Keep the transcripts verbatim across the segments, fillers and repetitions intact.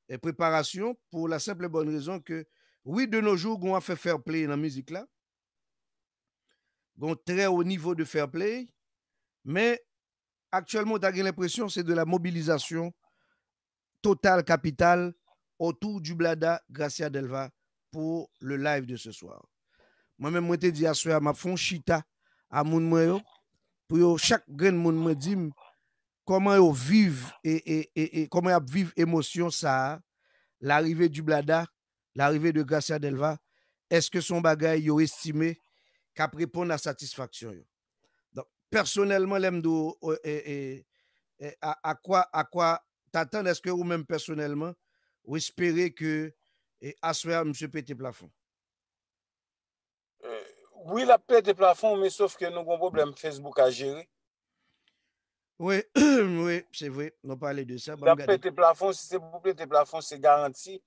eh, preparasyon pou la senp bòn rezon ke, wi, de nos jours, gen yon afè fair play nan mizik la. Gen yon trè wo nivo de fair play, men aktyèlman, ou ta gen lenpresyon se de la mobilisation totale, capitale autour du blada Gracia Delva pour le live de ce soir. Mwen menm, mwen te di aswè a, m ap fè yon chita a moun mwen yo, pou yo, chak grenn moun mwen di m kòman yo viv e, e, e, e kòman y ap viv emosyon sa a, larive di blada, larive de Gracia Delva, èske se yon bagay yo estime k ap reponn a satisfaksyon yo? Donk, pèsonèlman, lè m di w, e, e, e, e, à, à quoi, à quoi t'attendre, èske ou menm pèsonèlman, ou espere ke, e, aswè a, misye pete plafon? Wi, l ap pete plafon, men sof ke nou gen yon pwoblèm Facebook a jere. Wi, wi, se vre. Nou pale de sa. L ap pete plafon, si se pou pete plafon, se garanti.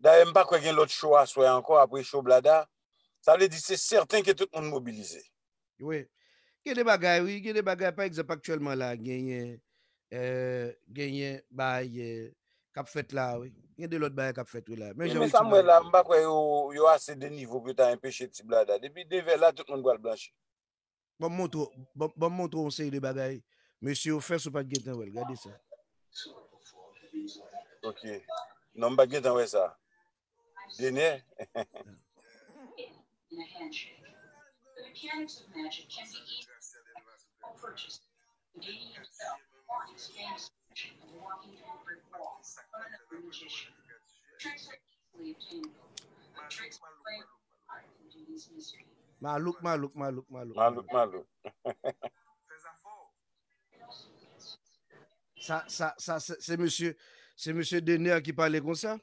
Dayè, m pa kwè gen lòt cho aswè ankò apre cho blada. Sa vle di se sèten ke tout moun mobilize. Wi. Gen de bagay, wi. Gen de bagay, pa egzanp, aktyèlman la, genyen, eh, genyen bagay, eh, k ap fèt la, wi. Gen de lòt bagay k ap fèt, wi, la. Men jan wi, sa m wè la, m pa kwè yo, yo ase de nivo pou yo ta enpeche ti blada. Depi devè la, tout moun pral blanchi. Ban m montre w, ban, ban m montre w yon seri de bagay mesye yo fè si w pa t gentan wè l. Gade sa. Ok. Non, m pa t gentan wè sa. Dener. Malouk, malouk, malouk, malouk. Malouk, malouk. Sa, sa, sa, se, se mesye, se mesye Dener ki pale konsa.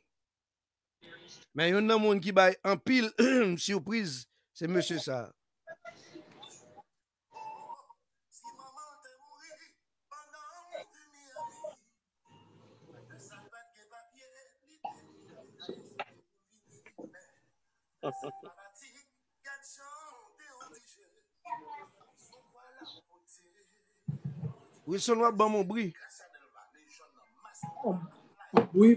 Men youn nan moun ki bay anpil sipriz, se mesye sa. Wilson, w ap ban m yon bri. Wi.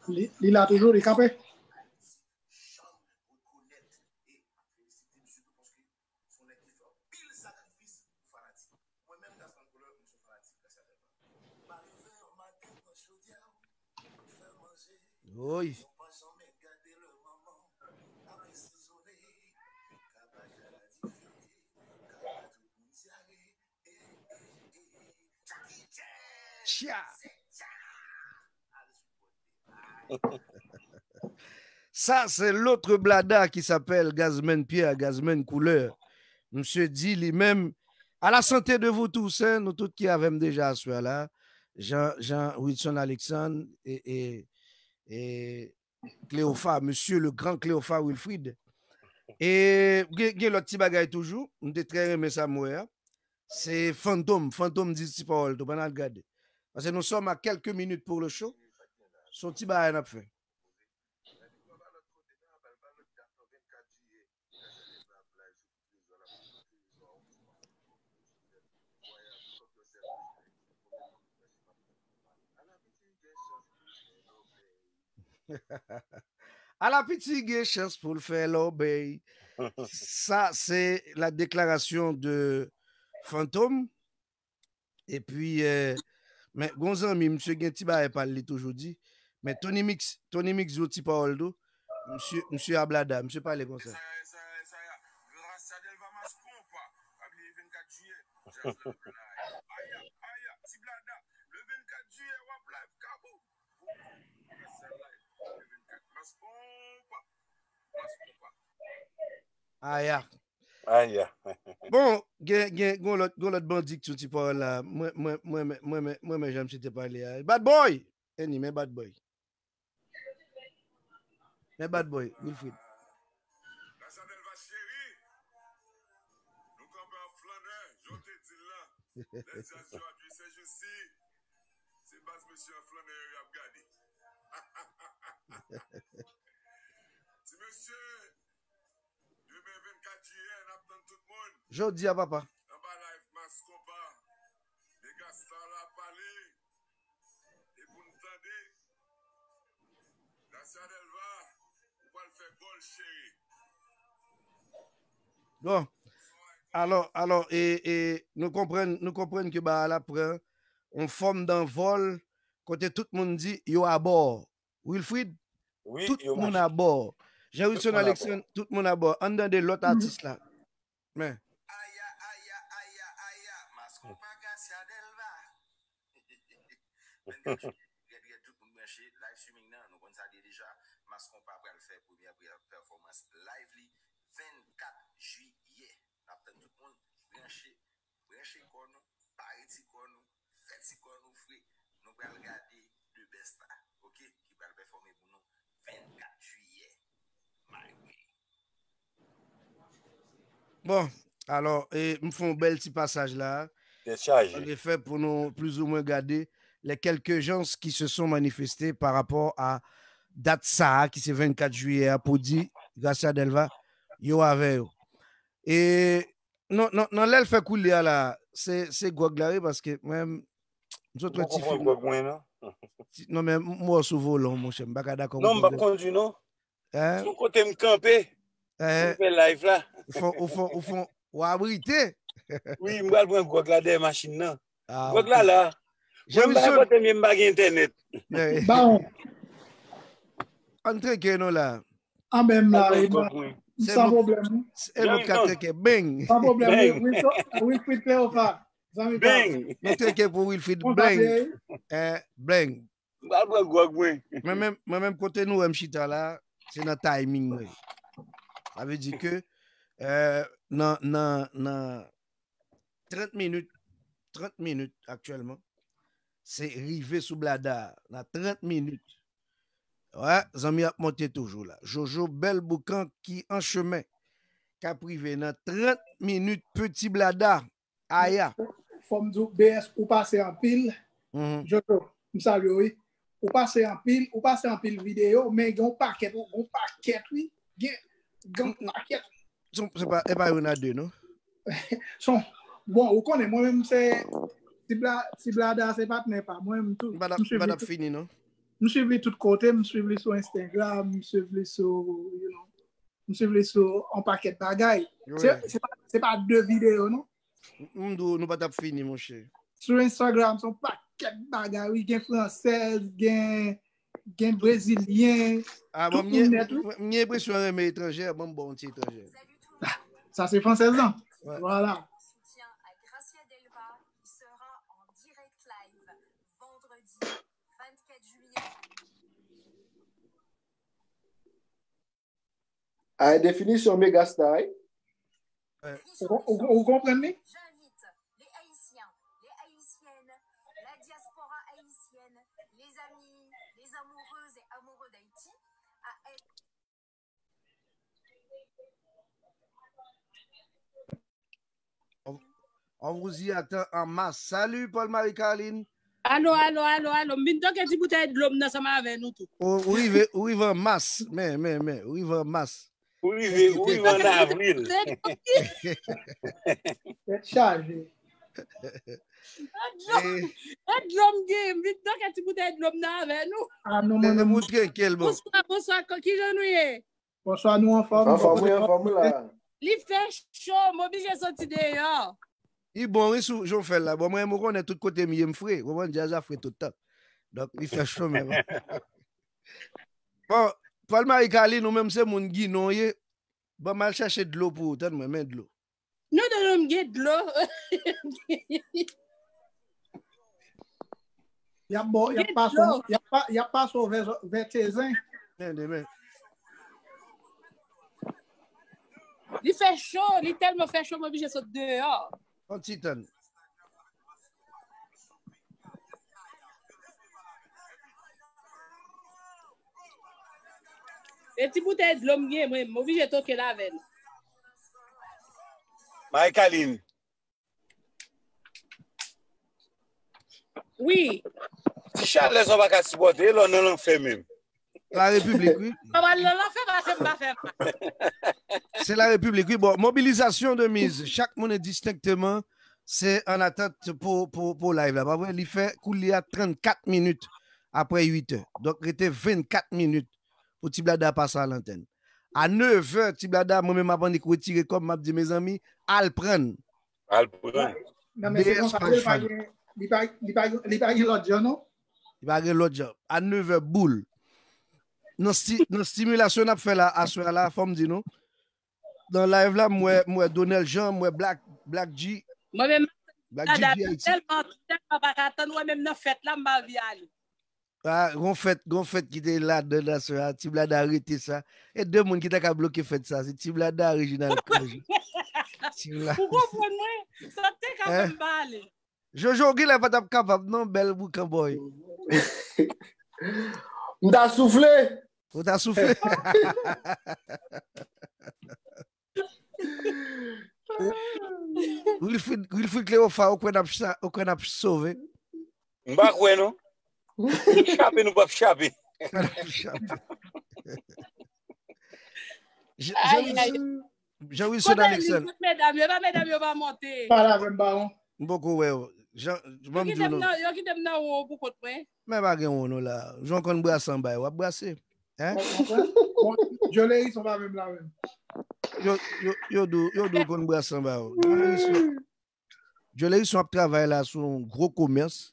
Li, li la toujou, li kanpe. Woy. Tcha. Ça, c'est l'autre blada qui s'appelle Gazman Pierre, Gazman Couleur. Misye di li menm, à la santé de vous tous, hein, nou tout ki avè m deja aswè a la, Jean, Jean Wilson Alexandre e, e, e Cléopha, Monsieur le Grand Cléopha Wilfrid. E gen, gen lòt ti bagay toujou, m te trè renmen sa m wè a. Se Fantom, Fantom di ti pawòl tou, pandan l gade. Paske nous sommes à quelques minutes pour le show. Se yon ti bagay n ap fè. Ala piti gen chans pou l fè lòbèy. Sa, se la déclaration de Fantom. Epi, eh, men, gon zanmi, misye gen ti bagay pa l, li toujou di. Men Tony Mix, Tony Mix di yon ti pawòl tou. Misye, misye a blada, misye pale konsa. Aya. Aya. Bon, gen, gen, gon lòt, gon lòt bandi ki soti pa la. Mwen, mwen, mwen, mwen, mwen, mwen, mwen, jan misye te pale a. Bad boy! Annie, men bad boy. Men bad boy, Wilfrid. Lè djaz yo ap jwe sèjousi, se baz mesye an flannè yo y ap gade. Ti mesye, demen vennkat jiyè, n ap tann tout moun. Jodi a, papa. Anba live Mass Konpa, Megas Gracia Delva, ou pral fè gòl, cheri. Bon, alò, alò, e, e, nou konprann, nou konprann ke bagay la pran yon fòm danvòl kote tout moun di yo abò. Wilfrid, wi, tout yo moun monte abò. Tout Jean-Wilson moun abò. Alexandre, tout moun abò. Ann tande lòt atis la. Men. Aya, aya, aya, aya, mas konpa Gracia Delva. Vennkat jou, rèd, rèd, tout moun branche, live streaming nan, nou konn sa de deja. Mas konpa pral fè premyè pè-, pèfòmans live li vennkat jiyè. N ap tann tout moun branche, branche kò nou, pare ti kò nou, fè ti kò nou fre. Nou pral gade the best la, oke, ki pral pèfòme pou nou vennkat jiyè. My way. Bon, alò, e, m fè yon bèl ti pasaj la. Tèt chaje. An efè, pou nou plizoumwen gade les quelques gens qui se sont manifestés par rapport à dat sa a, ki se vennkat jiyè a, pou di Gracia Delva, yo avè yo. E nan, nan, nan lè l fè koulye a la, se, se gwòg la, wi, paske mwen, m sot wè ti fim. Ou poko pran gwòg mwen, non? Ti, non, men m wè w sou volan, monchè, m pa ka dakò pou gwòg. Non, m p ap kondui, non. Hein? Se yon kote m kanpe. Hein? Pou m fè live la. Ou fon, ou fon, ou fon, w abrite. Wi, m pral pran gwòg la dèyè machin nan. Ah, gwòg la la. Mwen m pa kote m ye, m pa gen entènèt. Bon. Ann treke nou la. An menm la, san pwoblèm. Se nou k ap treke. Bang. San pwoblèm. Wi, Wilfrid Cléophas. Zanmi pa m. Nou treke pou Wilfrid. Bang. Eh, bang. M pral pran gwòg mwen. Mwen menm, mwen menm kote nou wè m chita la, se nan timing mwen. Sa vle di ke, euh, nan, nan, nan trant minit, trant minit aktyèlman, se rive sou blada a, nan trant minit. Wè, zanmi ap monte toujou la. Jojo, bèl boukan ki an chemen. K ap rive nan trant minit, peti blada. Aya. Fò m di w, B S, ou pase anpil. Jojo, m salye w, wi. Ou pase anpil, ou pase anpil videyo, men gen yon pakèt, yon pakèt, wi. Gen, gen yon pakèt. Se, se pa, e pa youn a de, non? Son, bon, ou konnen, mwen menm se, ti bla, ti blada se patnè pa mwen menm tou. M pa t ap, m pa t ap fini, non? M swiv li tout kote, m swiv li sou Instagram, m swiv li sou, you know, m swiv li sou yon pakèt bagay. Se, se pa, se pa de videyo, non? M, m di w, nou pa t ap fini, monchè. Sou Instagram, se yon pakèt bagay, wi. Gen fransèz, gen, gen brezilyen, tout moun nèt, wi. Ah, bon, m gen, m gen enpresyon renmen etranjè, ban m ba w yon ti etranjè. Ah, sa se fransèz lan. Vwala. Ay, definisyon megastar, wi. Ou, ou, ou konprann li? On, on vous y attend en masse. Salut, Paul Marie Carline. Alo, alo, alo, alo. M vin toke ti boutèy dlo m nan ansanm avè nou tou. Ou, ou rive, ou rive an mas. Men, men, men, ou rive an mas. Ou rive, ou rive an avril. Tèt chaje. E dlo, e dlo m gen, m vin toke ti boutèy dlo m nan avè nou. Ah, non, mwen menm. Bonswa, bonswa, ki jan nou ye? Bonswa, nou anfòm. Anfòm, wi, anfòm, wi la. Li fè cho, m oblije soti deyò. Li bon, wi, sou jan w fè l la. Bon, mwen, mwen konnen tout kote m ye, m fre. Ou konprann, djaz la fre tout tan. Donk, li fè cho menm. Bon, Paul Marie Carline, ou menm se moun Ginon w ye. Ban m al chèche dlo pou ou, tann mwen, men dlo. Non, non, non, m gen dlo. Y ap ba w, y ap pase w, y ap pa, y ap pase w vè, vè Tezen. Men, men. Li fè cho, li tèlman fè cho, m oblije sot deyò. On ti tann. E ti boutèy dlo m gen, mwen, m oblije toke l avè l. Marie Carline. Wi. Ti chalè sa w pa ka sipòte, e lè w nan lanfè menm. La Repiblik, wi. Mwen pral nan lanfè paske m pa fè mal. Se La Repiblik, wi. Bon, mobilisation de mise. Chaque monde distinctement, c'est en attente pour, pour, pour live la. Pa vre, li fè koulye a trannkat minit. apre uit è. Donk, rete vennkat minit pou Ti Blada pase a lantèn. A nevè, Ti Blada, mwen menm ap annik retire kò m, m ap di, mezanmi, al pran. Al pran. Non, men se konsa, li pa gen, li pa, li pa, li pa gen lòt jan, non? Li pa gen lòt jan. A nevè, boul. Nan, sti, nan stimilasyon n ap fè la, aswè a la, fò m di nou, nan live la, m wè, m wè Donel Jean, m wè Black, Black G. Mwen menm, Black G, G I T. Tèlman, tèlman pa ka tann, wè menm nan fèt la, m pa anvi ale. Ah, gon fèt, gon fèt ki te ladan nan aswè a, Ti Blada rete sa. E de moun ki ta ka bloke fèt sa, se Ti Blada, Reginald Cloge. Ou konprann mwen? Sa te ka fè m pa ale. Jojo, ou genlè pa t ap kapab non, bèl boukan bòy. M ta soufle. Ou ta soufle. Wilfrid, Wilfrid Cléofa, ou kwè n ap sa, ou kwè n ap sove? M pa kwè non. Chape nou p ap chape. Jean Wilson Alexandre. Medam yo, pa medam yo pa monte. Pale avè m, bawon. M poko wè w. Jean, ban m di w non. Yo kite m nan wo pou kont mwen. Men pa gen wo non la. Jan w konn brase anba yo, w ap brase. Hein? Joleris, ou pa menm la menm. Yo, yo, yo di w, yo di w konn brase anba yo. Joleris, Joleris, w ap travay la sou yon gwo komès.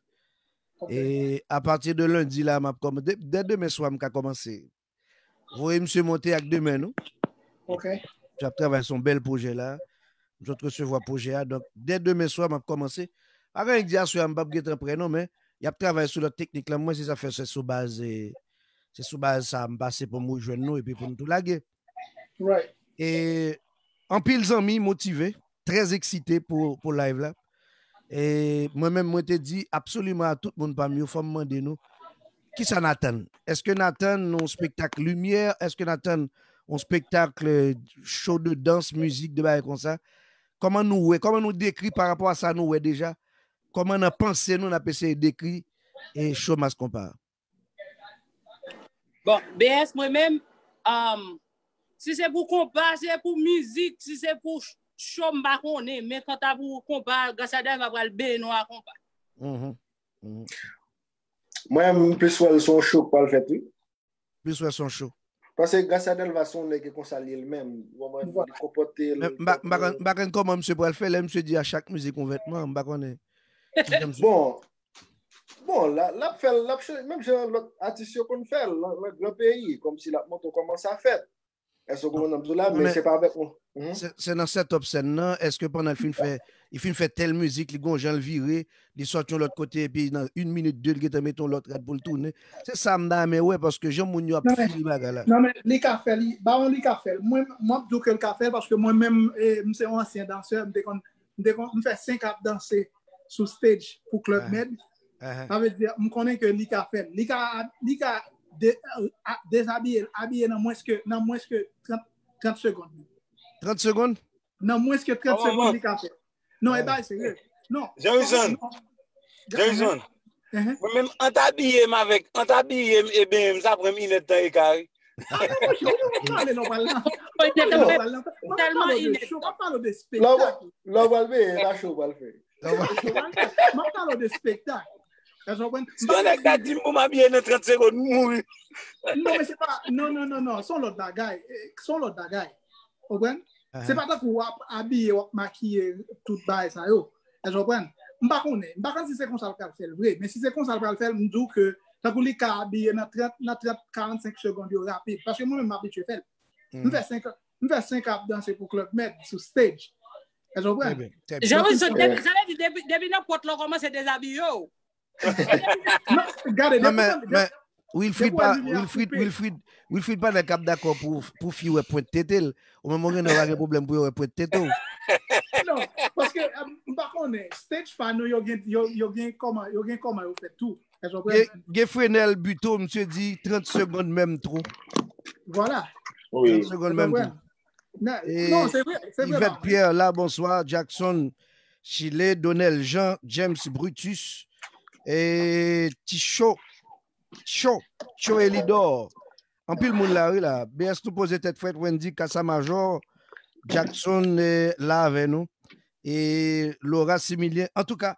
E apati de lendi la, m ap kòmanse. Dè demen swa, m ka kòmanse. Voye misye monte ak de men nou. Ok. M ap travay sou yon bèl pwojè la. M sot resevwa pwojè a. Donk, dè demen swa, m ap kòmanse. Pa gen anyen k di aswè a, m p ap gentan prè non, men y ap travay sou lòt teknik lan. Mwen, se sa fè se sou baz, se sou baz sa a m pase pou m rejwenn nou epi pou n tou lage. Right. E anpil zanmi motive, trè eksite pou, pou live la. E mwen menm, mwen te di absoliman a tout moun pa m yo, fò m mande nou, kisa n atann? Èske n atann yon spektak limyè? Èske n atann yon spektak, show de dans, mizik, de bagay konsa? Kòman nou wè, kòman nou dekri pa rapò a sa nou wè deja? Kòman nan panse nou n ap eseye dekri e show Mass Konpa a? Bon, B S, mwen menm, um, si se pou konpa, si se pou mizik, si se pou show, m pa konnen. Men kanta pou konpa, Gracia Delva pral benyen nou a konpa. Mm -hmm. Mm -hmm. Mwen, m plis wè l se yon show k pral fèt, wi. Plis wè se yon show. Paske Gracia Delva se yon nèg ki konsa li ye l menm. Ou konprann, li konpòte l. M pa konn kòman misye pral fè lè misye di a chak mizik yon vètman, m pa konnen. Bon, Bon, l ap fè l, l ap chanje, menm jan lòt atis yo konn fè l nan gran peyi, kòmsi l ap montre w kòman sa fèt. Èske w konprann sa m di w la? Men se pa avèk mwen. Se nan set up sèn nan, èske pandan l fin fè, li fin fè tèl mizik, li gon jan l vire, li sòti yon lòt kote, epi nan yon minit, de, l gentan mete yon lòt rad pou l tounen. Se sa m ta renmen wè, paske jan moun yo ap fil bagay la. Non, men li ka fè l, bawon li ka fè l. Mwen, m ap di w ke l ka fè l, paske mwen menm, m se yon ansyen dansè, m te konn, m te konn, m fè senk ap danse sou stage pou Club Med. Sa vle di, m konnen ke li ka fè l. Li ka, li ka de, a, dezabiye l, abiye nan mwens ke, nan mwens ke trant, trant segonn. Trant segonn? Nan mwens ke trant segonn li ka fè. Non, e bagay serye. Non. Jean Wilson. Jean Wilson. Mwen menm, an t abiye m avèk, an t abiye m, ebyen, m sa pran m inèdtan eka, wi. Ah non, monchè, ou pa pale non pral nan. Ou pa pale non pral nan. M pa pale de show, m pa pale de spektak. Lè w pral peye, e pa show w pral fè. M pa pale de spektak. Èske w konprann? Si yon nèg ta di m pou m abiye nan trant segonn, m mouri. Non, men se pa, non, non, non, non, se yon lòt bagay. Se yon lòt bagay. Ou konprann? Se pa tankou w ap abiye, w ap makiye, tout bagay sa yo. Èske w konprann? M pa konnen. M pa konn si se konsa l pral fè l vre. Men si se konsa l pral fè l, m di w ke tankou li ka abiye nan trant, nan trant, karannsenk segonn yo rapid. Paske mwen menm m abitye fè l. M fè senk, m fè senk ap danse pou Club Med sou stage. Èske w konprann? Jean Wilson, depi, sa vle di depi, depi nan pòt la w kòmanse dezabiye w. Gade, depi Wilfrid pa, Wilfrid, Wilfrid, Wilfrid pa nèg k ap dakò pou, pou fi wè pwent tete l. Ou menm ou gen dwa pa gen pwoblèm pou yo wè pwent tete w. Non, paske m pa konnen. Stage pa nou, yo gen, yo, yo gen kòman, yo gen kòman yo fè tou. Èske w konprann? Gen Frenel Buteau, misye di trant segonn menm twò. Vwala. Trant segonn menm twò. Non, se vre, se vre. Yvette Pierre la, bonswa. Jackson Chile, Donel Jean, James Brutus, e Ticho, Cho, Cho Elidor. Anpil moun la, wi, la. B S tou poze tèt frèt, Wendy Casamajor, Jackson la avè nou. E Laura Similien. Antouka,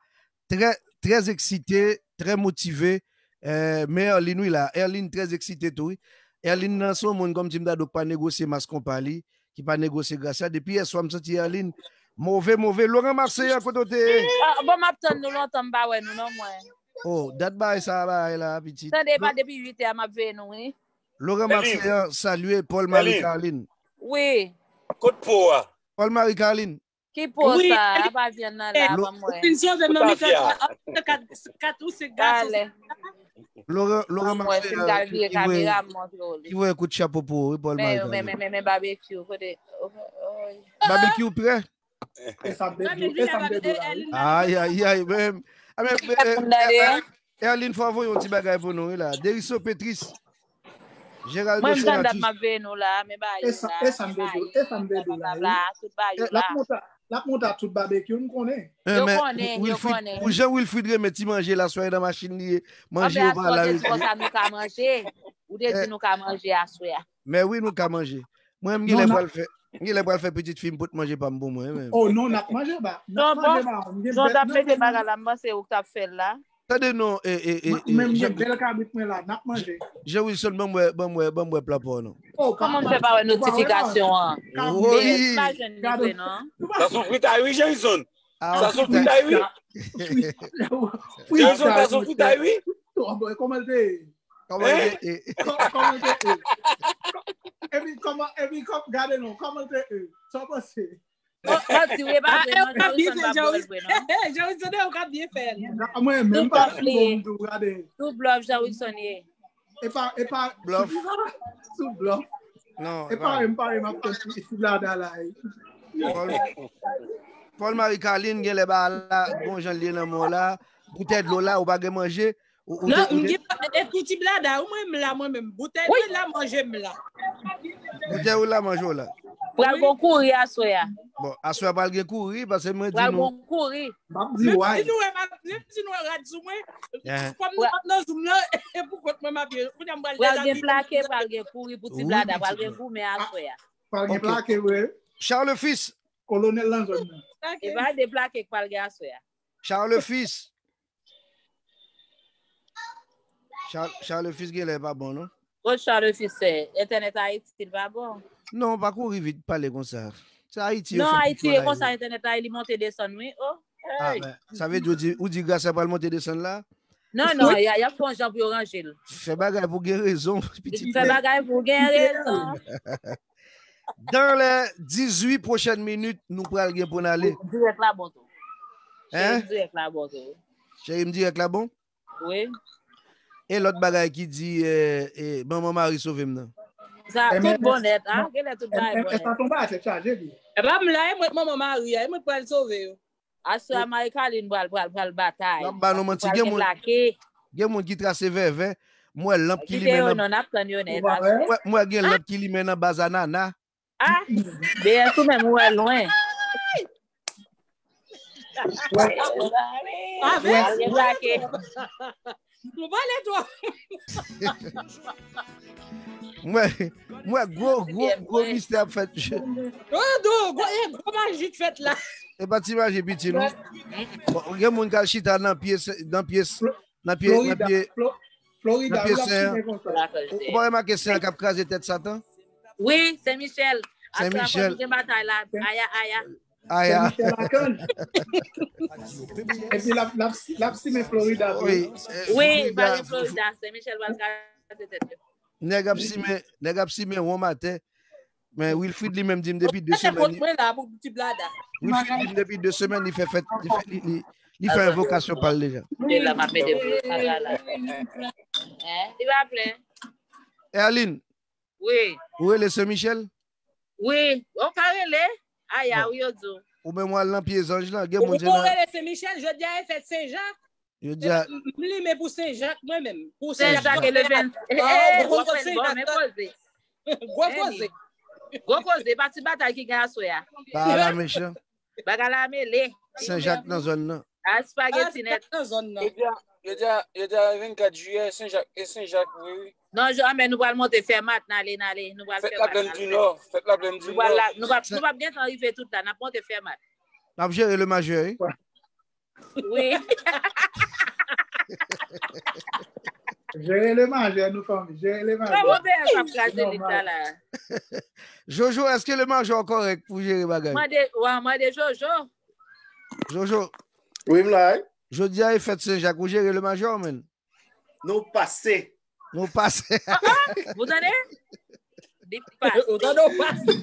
trè, trè eksite, trè motive. Eh, men Erline, wi la. Erline trè eksite tou, wi. Erline nan se yon moun kòmsi m ta di w k pa negosye mas konpa li, ki pa negosye Gracia. Depi yèswa, m santi Erline move, move. Laurent Marseillan, kote w te ye? Ah, bon, m ap tann nou lontan, m pa wè nou non, mwen. Oh, dat bagay sa a, bagay la, pitit. Tande, pa depi uit è a, m ap veye nou, wi. Laurent Marseillan, salye Paul Marie Carline. Wi. Kot po a? Paul Marie Carline. Ki po sa? A pa vyann nan la, ban mwen. Ou fin sove nan mitan kat ou senk gason. Laurent, Laurent Marseillan, ki voye, ki voye kout chapo pou ou, wi, Paul Marie Carline. Men, men, men, men, men, Barbecue, kote? Barbecue prè? E sa m te di w, e sa m te di w la, wi. Ay, ay, ay, men. A, men, men, eh, eh, Erline, fò voye yon ti bagay pou nou, wi, la. Deriso Petris. Geraldo Senatus. Mwen, m tande m ap veye nou la, men ba yo la, e sa m te di w, e sa m te di w la, wi. Tout ba yo la. L ap monte, l ap monte a tout Barbecue, m konnen. Yo konnen, yo konnen. Pou jan Wilfrid renmen ti manje la, swa nan machin li ye, manje yo pa la, yo di. Konsa nou ka manje. Ou te di nou ka manje aswè a. Men wi, nou ka manje. Mwen, m genlè pral fè, m genlè pral fè pitit fi m pot manje pa m pou mwen, men. Oh non, n ap manje, ba. N ap manje, ba. Non, bon, Jean, t ap mete bagay la, m panse ou k t ap fè l la. Tande non, e, e, e, men m gen bèl kabrit mwen la, n ap manje. Jean Wilson, ban m wè, ban m wè, ban m wè pla pa w non. Kòman m fè pa wè notifikasyon an? Wi. M pa jwenn li vre non. Sa se yon fritay wi, Jean Wilson. Sa se yon fritay wi. Jean Wilson, sa se yon fritay wi. Kòman l te ye? Kòman l te ye? Kò-, kòman l te ye? Epi kòman, epi kò-, gade non, kòman l te ye? Sa w panse? Oh, manti, wi, e pa vre, non, Jean Wilson pa bwè l vre, non. Jean Wilson, ou ka byen fè l. Mwen menm pa sou bon tou, gade. Sou blòf, Jean Wilson ye. E pa, e pa, blòf. Sou blòf. Non, e pa, e pa, m ap fè ti, ti blada la, wi. Paul, Paul Marie Carline, genlè ba la, bon jan l ye nan men w la, boutèy dlo la, ou pa gen manje, Ou, ou te, ou te... Non, m gen, e pou ti blada, ou mwen m la, mwen menm. Boutèy mwen la, manje m la. Boutèy ou la, manje w la. Pral gon kouri aswè a. Bon, aswè a pral gen kouri, paske mwen di nou. Pral gon kouri. M ap di w, menm si nou wè, menm si nou wè rad sou mwen, kòm nou p ap nan zoom nan, e pou kont mwen m ap ye. Kounye a m pral dezabiye. Pral gen plake, pral gen kouri pou ti blada, pral gen goumen aswè a. Pral gen plake, vre. Charles Fils. Kolonèl nan zòn nan. E pa de plake k pral gen aswè a. Charles Fils. Charles, Charles Fils genlè pa bon, non? Kot Charles Fils se? Entènèt Ayiti, li pa bon? Non, pa kouri vit pale konsa. Se Ayiti yo fè. Non, Ayiti e konsa, entènèt la, li monte desann, wi. Oh, ah, men, sa vle di, ou di, ou di Gracia pral monte desann la? Non, non, y a, y ap fè yon jan pou yo ranje l. Fè bagay pou gen rezon, pitit. Fè bagay pou gen rezon. Dans les dix-huit prochaines minutes, nou pral gen pou n ale. Dirèk la bon tou. Hein? Cheri, dirèk la bon tou. Cheri, m dirèk la bon? Wi. E lòt bagay ki di, eh, eh, manman Mari sove m nan. Sa, tout bon nèt, a? Genlè tout bagay bon nèt. Sa tonbe a tèt chaje, li. E pa m la, e mwen k manman Mari a, e mwen k pral sove yo. Aswè a, Marie Carline pral, pral, pral batay. N ap ba nou manti, gen moun, gen moun ki trase vèvè. M wè lanp ki limen nan, n ap tann yo nèt aswè. M wè, m wè gen lanp ki limen nan baz a Nana. Ah, B S ou menm ou wè lwen. Avè. Pral gen plake. Mwen pale twò. M wè, m wè gwo, gwo, gwo mistè ap fèt. Gwo, gwo, gwo, e gwo maji k fèt la. E pa ti maji piti, non. Bon, gen moun k al chita nan pye, nan pye, nan pye, nan pye, nan pye sen an. Ou, ou pa remake sen an k ap kraze tèt Satan? Wi, Sen Michèl. Sen Michèl. Gen batay la. Aya, aya. Aya. Sen Michèl a kann. Epi l ap, l ap, l ap simen Florida tou. Wi, eh, wi, Florida, pale Florida. Sen Michèl pral kraze tèt yo. Nèg ap simen, nèg ap simen wonm atè. Men Wilfrid li menm di m depi de semèn. Mwen la pou ti blada. Wilfrid di m depi de semèn li fè fèt, li fè, li, li, li fè envokasyon pa l deja. Li la, m ap mete pou yo sa la. Hein? Li pa plen. Erline. Wi. Ou rele Sen Michèl? Wi. Ou ka rele? Aya, wi, yo di w. Ou menm w al nan pye zanj lan, gen moun di w rele Sen Michèl, jodi a e fèt Sen Jak. Yo di a. M limen pou Sen Jak, mwen menm. Pou Sen Jak e le venn. Gwo koze. Gwo koze. Gwo koze, pa ti batay ki gen aswè a. Pa la mechan. Bagay la mele. Sen Jak nan zòn nan. Espageti nèt. Nan zòn nan. Yo di a, yo di a, yo di a vennkat jiyè, Sen Jak, e Sen Jak, wi, wi. Non, men nou pral monte Fèmat, n ale, n ale, nou pral Fèmat. Fèt Laplèn di Nò, Fèt Laplèn di Nò. Nou pral la, nou p ap, nou p ap gentan rive tout la, n ap monte Fèmat. N ap jere le majè, wi. Wi. Jere le majè, nou fanmi. Jere le majè. Kòman P S ap kraze lit la la? Jojo, èske le majè kòrèk pou jere bagay? Mande, w a mande Jojo. Jojo. Wi, m la. Jodi a e fèt Sen Jak, ou jere le majè, men? Nou pase. Nou pase. Vous entendez? Li pase. Ou tande w pase.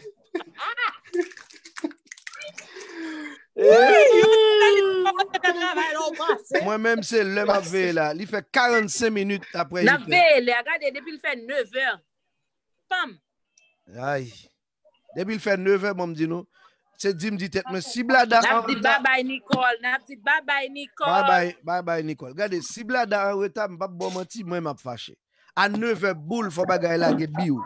Mwen menm se lè m ap veye la. Li fè karannsenk minit apre. N ap veye lè a, gade depi l fè nevè. Pam. Ay. Depi l fè nevè, bon, m di nou. Se di m di tèt mwen, si Blada N ap di babay Nicole, n ap di babay Nicole. Babay, babay Nicole. Gade, si Blada an reta, m p ap ba w manti, mwen m ap fache. A nevè boul, fò bagay la gen biw.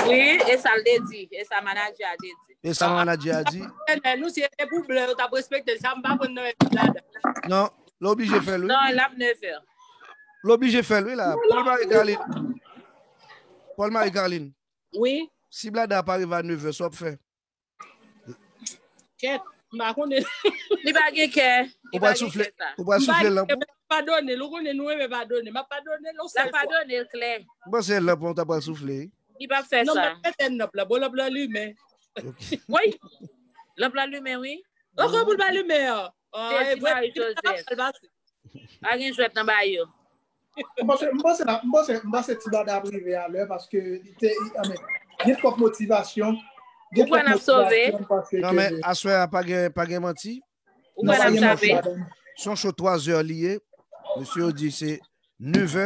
Wi, e sa l te di, e sa manadjè a te di. E sa manadjè a di. Nou si e te pou blan, yo t ap respekte l. Sa m pa konn nan men Blada. Non, l oblije fè l, wi. Non, l ap nevè. L oblije fè l, wi, la. Paul Marie Carline. Paul Marie Carline. Wi. Si Blada pa rive a nevè, sa w ap fè? Kèt, m pa konnen. Li pa gen kè. Ou pral soufle, ou pral soufle lanp ou? Padone l, ou konnen nou renmen padone. M ap padone l yon sèl fwa. L ap padone l klè. M panse lanp ou ta pral soufle. Li p ap fè sa. Non, m ap mete lanp la, bon, lanp la limen. Wi. Lanp la limen, wi. Ankò pou l pa limen an. Jezi Mari Jozèf. Pa gen jwèt nan ba yo. M panse m panse la, m panse m panse ti Blada ap rive a lè paske li te anmen gen twòp motivasyon. Ou kwè n ap sove? Non, men aswè a pa gen pa gen manti. Ou kwè n ap sove? Se yon show twa zè li ye. Mesye yo di se nevè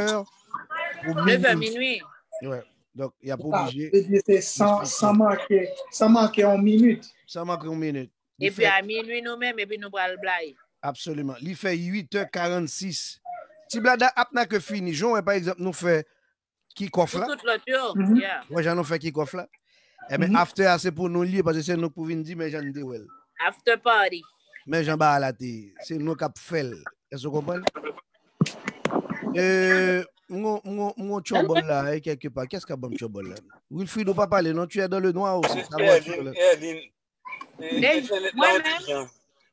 pou Nevè minwi. Minwi. Donk y ap oblije. Se san manke, san manke yon minit. San manke yon minit. Epi a minwi nou menm, epi nou pral blayi. Absoliman. Li fè uit è karannsis. Ti Blada ap nan ke fini. Jan wè pa egzanp nou fè kikòf la. Tout lòt yo. Wè jan nou fè kikòf la. Ebyen after a se pou nou li ye paske se nou k pou vin di men jan n te wè l. After party. Men jan bagay la te ye. Se nou k ap fè l. Èske w konprann? Euh, m gon m gon m gon tchòbòl la, eh, kèlke pa. Kiyès k ap ban m tchòbòl la? Wilfrido, pa pale non, tu es dans le noir aussi. Sa wè ti Erline. Entènèt la yon ti jan.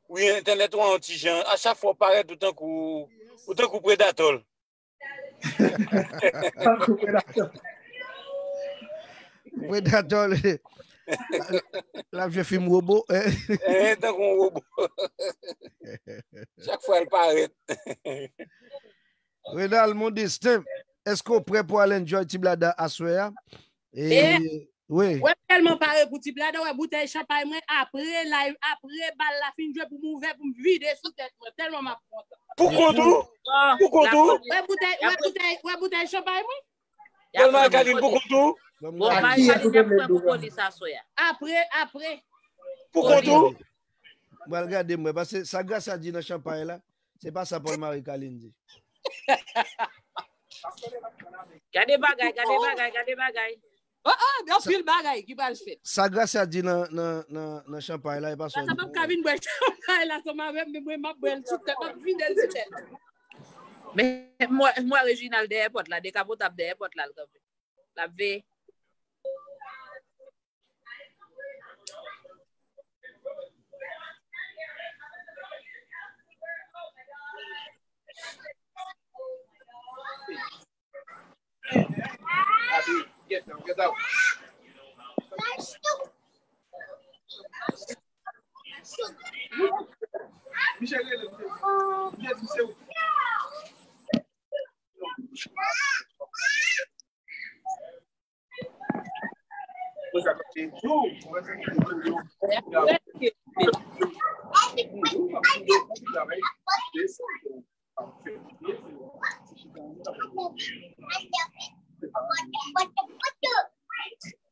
Wi, entènèt ou an yon ti jan. A chak fwa w parèt ou tankou ou tankou Predatòl. Tankou Predatòl. Predatòl. L ap jwe fim wobo. Eh, tankou yon wobo. Chak fwa l parèt. Renald, mon destin, èske w prè pou al enjoy ti Blada aswè a? E, wi. Wè, m tèlman pare pou ti Blada, wè boutèy chanpay mwen, apre live, apre bal la fin jwe pou m ouvè, pou m vide sou tèt mwen, tèlman m ap kontan. Pou kont ou? Pou kont ou? Wè boutèy, wè boutèy, wè boutèy chanpay mwen. Paul Marie Carline, pou kont ou? Bon, Marie Carline ap pran pou polis aswè a. Apre, apre. Pou kont ou? M pral gade mwen, paske sa Gracia di nan chanpay la, se pa sa Paul Marie Carline di. Gade bagay, gade bagay, gade bagay. Oh, oh, gen anpil bagay ki pral fèt. Sa Gracia di nan nan nan nan chanpay la, e pa sa. Sa p ap ka vin bwè chanpay la, sa m avè m, men mwen m ap bwè l sou tèt, m ap vide l sou tèt. Men m wè, m wè Reginald dèyè pòt la, dekapotap dèyè pòt la, l kanpe. L ap veye.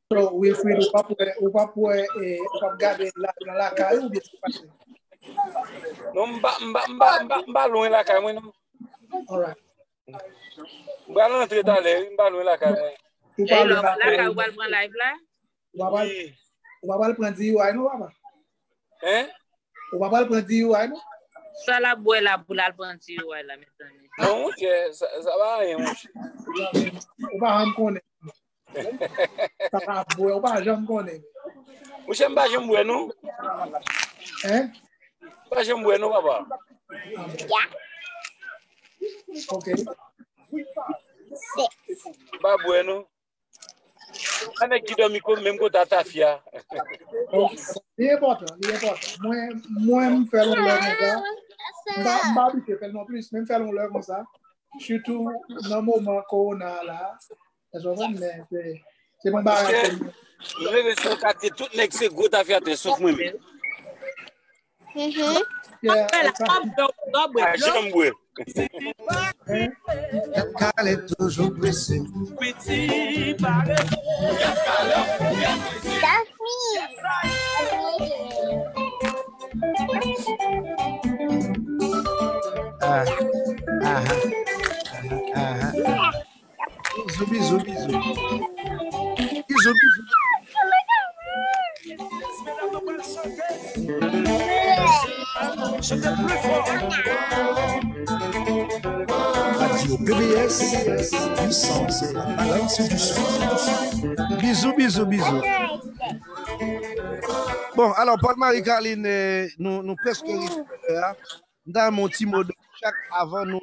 So, Wilfrido, ou p ap wè, ou p ap wè, eh, ou p ap gade la, nan lakay ou oubyen se pase? Non, m pa, m pa, m pa, m pa, m pa lwen lakay mwen, non. Alright. M pral rantre talè, wi, m pa lwen lakay mwen. Ou pa lwen lakay ou pral pran live la? Ou pa pral, ou pa pral pran D U I non, papa? Hein? Ou pa pral pran D U I non? Sa l ap bwè la pou l al pran D U I la, mezanmi. Non, monchè, sa, sa pa anyen, monchè. Ou pa janm konnen. Sa pa bwè, ou pa janm konnen. Monchè, m pa janm bwè, non. Hein? M pa janm bwè, non, papa. Ok. M pa bwè non. Pa nèg ki dòmi ko menm kote a tafya. Li enpòtan, li enpòtan. Mwen, mwen m fè l yon lè konsa. M pa m pa abitye fè l non plis, men m fè l yon lè konsa. Sitou nan moman kowona a la. Èske w konprann? Men se se yon bagay ke m M rele sou katye tout nèg se gwo tafyatè sof mwen menm. Mhm. Yeah, Fè la, w ap bwè, w ap bwè Pa dlo. janm bwè. Kale toujou prese. Piti pare. Daphne. Ah, ah, ah, ah. Bizou, bizou, bizou. Bizou, bizou. Chante pli fò. Radio P B S, puissance, la balance du son. Bizou, bizou, bizou. Bon, alò, Paul Marie Carline, eh, nou, nou prèske rive lè a. M ta renmen yon ti mo de chak avan nou.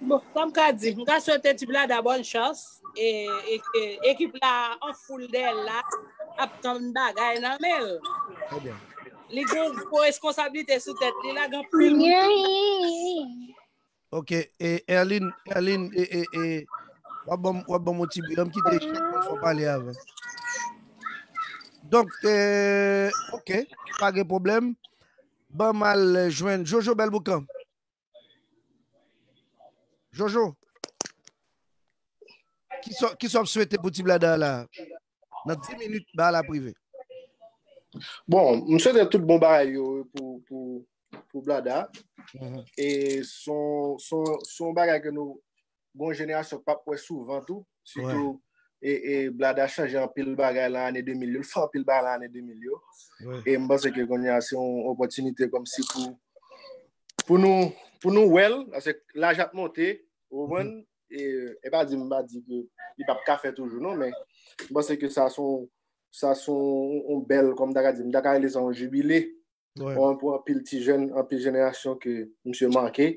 Bon, sa m ka di, m ka swete Ti Blada bòn chans e, e ke ekip la an foul dèyè l la ap tann bagay nan men l. Trè byen. Li gen gwo reskonsablite sou tèt li la, gen pil moun. Ok, e Erline, Erline, e, e, e, w ap ban m, w ap ban m yon ti bri, ban m kite chak moun fè pale avan. Donk, e, ok, pa gen pwoblèm. Ban m al jwenn Jojo Bèlboukan. Jojo, kisa, kisa w ap swete pou Ti Blada la? Nan dis minit, ba la prive. Bon, m swete tout bon bagay yo pou, pou, pou Blada. E son, son, son bagay ke nou, gon jenerasyon k p ap wè souvan tou. Sitou, e, e Blada chanje anpil bagay lan ane de mil yo. L fè anpil bagay lan ane de mil yo. E m panse ke kounye a se yon opòtinite kòmsi pou, pou nou, pou nou wè l, paske laj ap monte, ou konprann? E, e pa di m pa di ke li p ap ka fè toujou non, men m panse ke sa se yon, sa se yon, yon bèl, kòm m ta ka di, m ta ka rele sa yon jibile. Bon, pou anpil ti jèn, anpil jenerasyon ke misye make.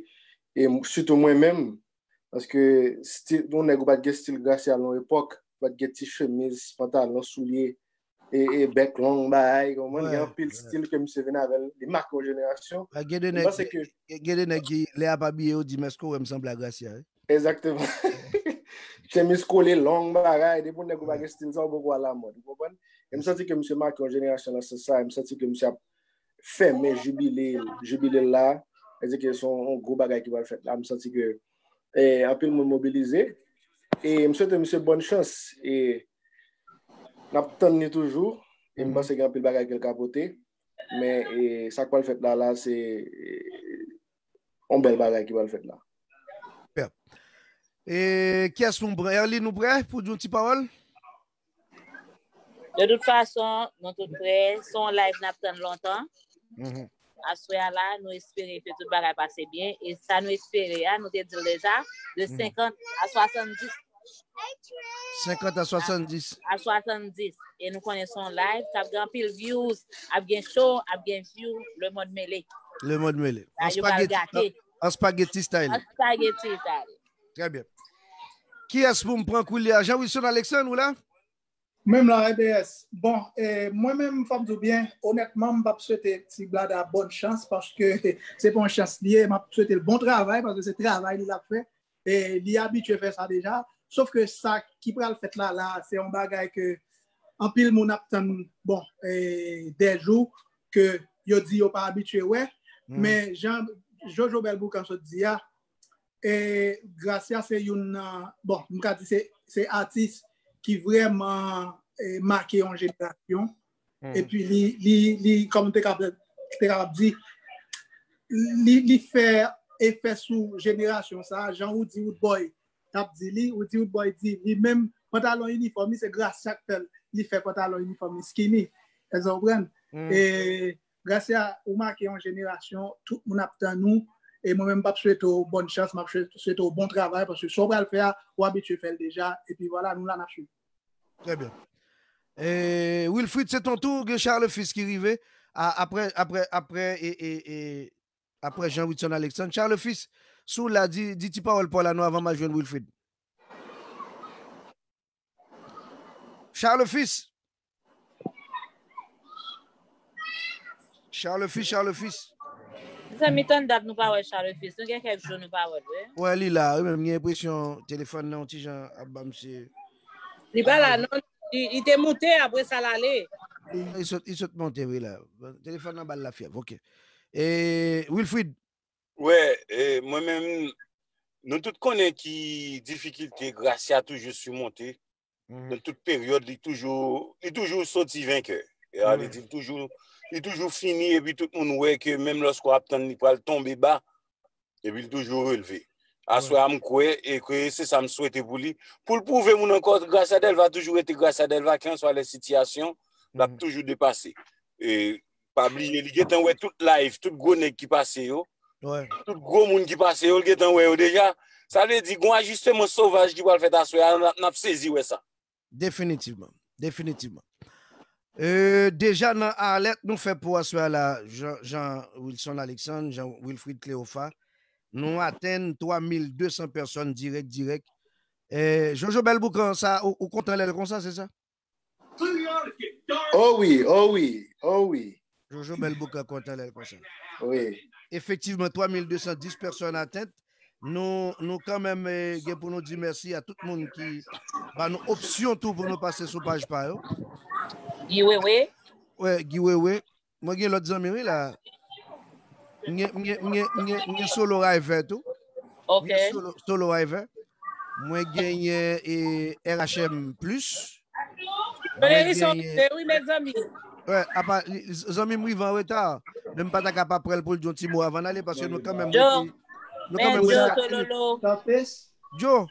E m- sitou mwen menm, paske stil, yon nèg ou pa t gen stil Gracia nan yon epòk, ou pa t gen ti chemiz, pantalon, soulye, e, e bèk long, bagay, ou konprann? Gen anpil stil ke misye vin avè l, li make yon jenerasyon. Gen de nèg, gen de nèg ki, lè y ap abiye, yo di m, èske w wè m sanble a Gracia, wi? Egzakteman. Chemiz kole long, bagay, depi yon nèg ou pa gen stil sa, ou poko alamòd, ou konprann? E m santi ke misye make yon jenerasyon nan sans sa, e m santi ke misye ap fèmen jibile, jibile l la. Sètadi ke se yon, yon gwo bagay ki pral fèt la. M santi ke e, anpil moun mobilize. E m swete misye bòn chans. E n ap tann li toujou. E m panse gen anpil bagay ke l ka pote. Men e, sa k pral fèt la, la, se e, yon bèl bagay ki pral fèt la. Superb. E kiyès pou m pran? Erline, ou prè pou di yon ti pawòl? De tout fason, nou tout prè. Se yon live n ap tann lontan. Aswè a la, nou espere ke tout bagay pase byen. E sa nou espere a, nou te di l deja, de senkant a swasanndis. Senkant a swasanndis. A swasanndis. E nou konnen se yon live, k ap gen anpil views, ap gen show, ap gen view, le mond mele. Le mond mele. Sa yo pral gate. An spaghetti style. An spaghetti style. Trè byen. Kiyès pou m pran koulye a? Jean Wilson Alexandre, ou la? Menm la, R B S. Bon, e, mwen menm, fò m di w byen, onètman, m p ap swete Ti Blada bòn chans paske se pa yon chans li ye. M ap swete l bon travay paske se travay li l ap fè. E li abitye fè sa deja. Sof ke sa ki pral fèt la, la, se yon bagay ke anpil moun ap tann, bon, e, dè jou ke yo di yo pa abitye wè. Men jan Jojo Bèlboukan sot di a, e, Gracia se youn nan, bon, m ka di se, se atis ki vrèman e, make yon jenerasyon. Epi li, li, li, kòm te kapab, te kapab di, li, li fè efè sou jenerasyon sa, jan ou di Roodboy t ap di li, ou di Roodboy di li menm, pantalon inifòm li, se Gracia k fè l, li fè pantalon inifòm li skinny. Èske w konprann? E Gracia, ou make yon jenerasyon, tout moun ap tann ou, e mwen menm m p ap swete w bòn chans, m ap swete w bon travay, paske sa w pral fè a, ou abitye fè l deja, epi vwala, nou la n ap swiv. Trè byen. E, Wilfrid, se ton tou, gen Charles Fils ki rive. A, apre, apre, apre, e, e, e, Apre Jean Wilson Alexandre. Charles Fils, si w la, di, di ti pawòl pa w la non avan m al jwenn Wilfrid. Charles Fils. Charles Fils, Charles Fils. Mezanmi, tann dat nou pa wè Charles Fils. Nou gen kèk jou nou pa wè l, wi. Wè, li la, wi, men m gen enpresyon telefòn nan yon ti jan ap ba misye. Li pa la, non. Li, li te moute, apre sa l ale. Li sot, li sot monte, wi, la. Telefòn nan ba l lafyèv, ok. E, Wilfrid. Wè, e, mwen menm, nou tout konnen ki difikilte Gracia toujou simonte. Nan tout peryòd, li toujou, li toujou soti venkè. E sa vle di, li toujou, li toujou fini, epi tout moun wè ke menm lòske w ap tann li pral tonbe ba, epi li toujou relve. Aswè a, m kwè, e ke se sa m swete pou li. Pou l pwouve moun ankò, Gracia Delva toujou rete Gracia Delva, kèlkanswa lè sitiyasyon, l ap toujou depase. E, pa bliye, li gentan wè tout live, tout gwo nèg ki pase yo. Tout gwo moun ki pase yo, l gentan wè yo deja. Sa vle di, gon ajisteman sovaj ki pral fèt aswè a, n ap, n ap sezi wè sa. Definitivman. Definitivman. E, deja nan alèt nou fè pou aswè a la, Jean, Jean Wilson Alexandre, Jean Wilfrid Cléophat, nou atenn twa mil de san pèsòn dirèk, dirèk. E, Jojo Bèl Boukan, sa, ou, ou kontan lè l konsa, se sa? Oh wi, oh wi, oh wi. Jojo Bèl Boukan kontan lè l konsa. Wi. Efektivman, twa mil de san dis pèsòn atent. Nou, nou kanmenm eh, gen pou nou di mèsi a tout moun ki ba nou opsyon tou pou nou pase sou paj pa yo. Guy Wewe. Wè, Guy Wewe. Mwen gen lòt zanmi wi la. M gen, m gen, m gen, m gen, m gen Solo River tou. Ok. M gen Solo, Solo River. Mwen genyen e R H M plus. Mwen genyen. Wi, mezanmi. Wè, apa, zanmi m rive an reta. Men m pa ta ka pa pran l pou l di yon ti mo avan n ale, paske nou kanmenm rete. Nou kanmenm rete kat minit. Joe.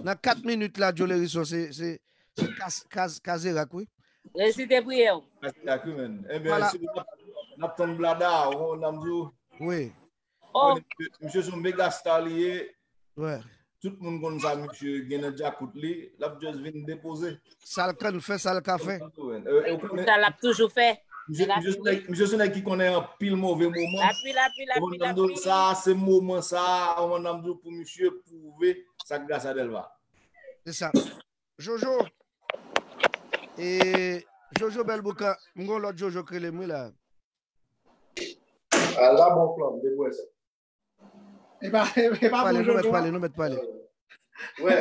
Nan kat minit la, Joe Lerison, se, se, se kaz, kaz, kazerak, wi. Resite priyè w. Kazerak, wi, men. Ebyen, si n ap, n ap tann blada, ou konprann sa m di w? Wi. Oh. Misye se yon mega star li ye. Wi. Tout moun konn sa misye gen nan djakout li, l ap just vin depoze. Sa l konn fè, sa l ka fè. Sa l ap toujou fè. Misye se nèg ki konnen anpil move moman. Lapli, lapli, lapli, lapli. Sa se moman sa, ou konprann sa m di w, pou misye pwouve sa k Gracia Delva. Se sa. Jojo. E Jojo Bèl Boukan, m gon lòt Jojo k rele m wi la. Ala bon plan, m te kwè sa. E pa, e pa bon Jojo. Nou mèt pale, nou mèt pale. Wè.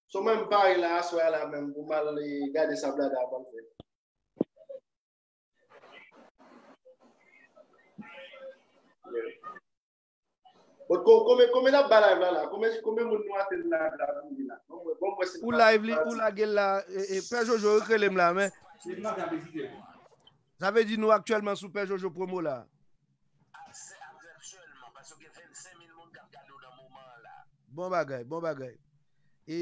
So mwen m pare la aswè a la menm pou m al gade sa blada a pral fè. Bon, konbyen, konbyen n ap bay live la la? Konbyen, konbyen moun nou atenn live la pou li la? Bon, mwen, bon, mwen se. Ou live li, ou lage l la, e, e, Pè Jojo, yo k rele m la, men. Sa vle di nou aktyèlman sou Pè Jojo promo la. Bon bagay, bon bagay. E.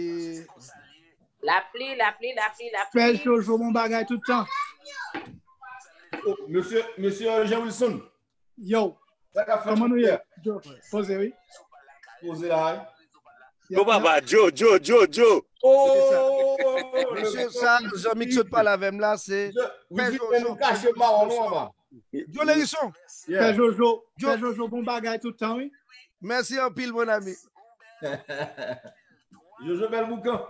Lapli, lapli, lapli, lapli. Pè Jojo, bon bagay tout tan. Oh, mesye, mesye Jean Wilson. Yo. Sa k ap fèt? Kòman nou ye? Yo, poze wi. Poze la. Yo papa, Joe, Joe, Joe, Joe. Oh! Mesye sa, zanmi k sot pale avè m la, se Pè Jojo. Joe Lerison. Pè Jojo, Pè Jojo, bon bagay tout tan wi. Mèsi anpil, mon ami. Jojo Bèl Boukan.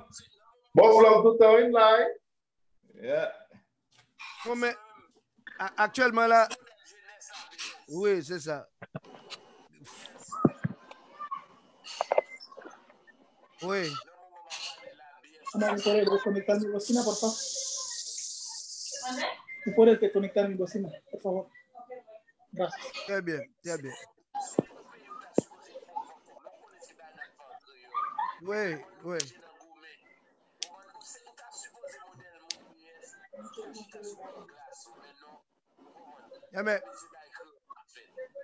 Bon, vlog tout tan wi, m la wi. Yeah. Bon, men, aktyèlman la, wi, se sa. Wi. Amor, ¿me puede desconectar mi bocina, por favor? ¿Me puede desconectar mi bocina, por favor? Gracias. Très bien, très bien. Wi, wi. Enben,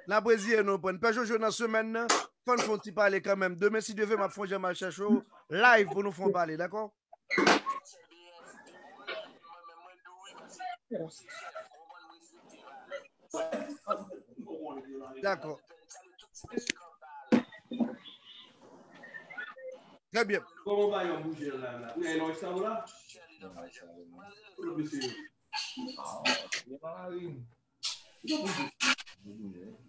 n ap reziye nou pran. Pè Jojo nan semèn nan, fò n fè yon ti pale kanmenm. Demen, si Dye vle, m ap fè yon jan m al chèche w live pou nou fè yon pale, dakò? Dakò. Trè byen. Kòman w pa yon bouje la la? Ou gen yon sa w la? Kote w pese yo? Yo pa mari m. Kote w pese?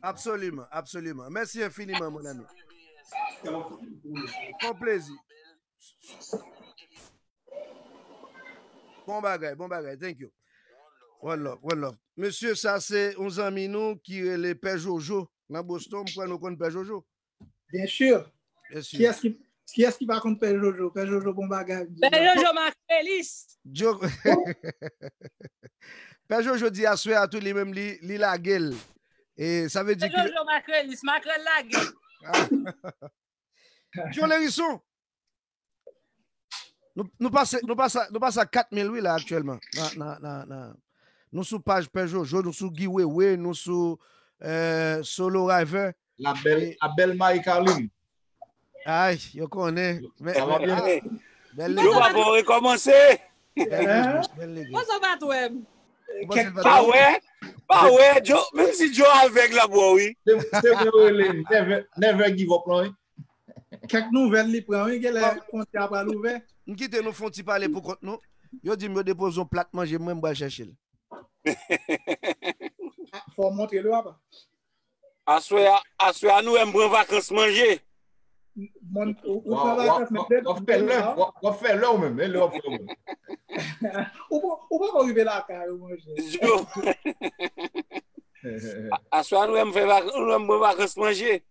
Absoliman, absoliman. Mèsi enfiniman, mon ami. Yon plezi. Bon bagay, bon bagay. Thank you. One love, one love. Mesye, sa se yon zanmi nou ki rele Pè Jojo nan Boston. M kwè nou konn Pè Jojo. Bien sûr. Kiyès ki, kiyès ki pa konn Pè Jojo? Pè Jojo bon bagay. Pè Jojo makrelis. Pè Jojo di aswè a tou li menm li, li lage l. E sa vle di Pè ke Jojo makrelis, makrèl lage. Joe Lerison. Nou, nou pase, nou pase, nou pase a kat mil wi la aktyèlman. Nan, nan, nan, nan. Nou sou paj Pè Jojo, nou sou Guy Wewe, nou sou eh, Solo River. La belle, la belle Marie Carline. Ay, yo konnen. Sa va byen? Bèl Yo pa bon rekòmanse. Bèl legliz, bèl legliz. Kosa w pa t wè m? Pa wè, pa wè, Joe, menm si Joe avèg la bò wi. Se se mwen rele never, never give up lan wi. Kèk nouvèl li pran wi, genlè fwontyè a pral ouvè. M kite nou fè yon ti pale pou kont nou. Yo di m yo depoze yon plat manje mwen, m pral chèche l. Fò w montre l wi papa. Aswè a, aswè a nou wè m pran vakans manje. Mwen, ou, ou pran vakans manje. W ap fè lè, w ap fè lè ou menm, e lè w ap fè ou menm. Ou pa, ou pa ko rive lakay ou manje. Yo. Aswè a nou wè m fè vak, nou wè m pran vakans manje.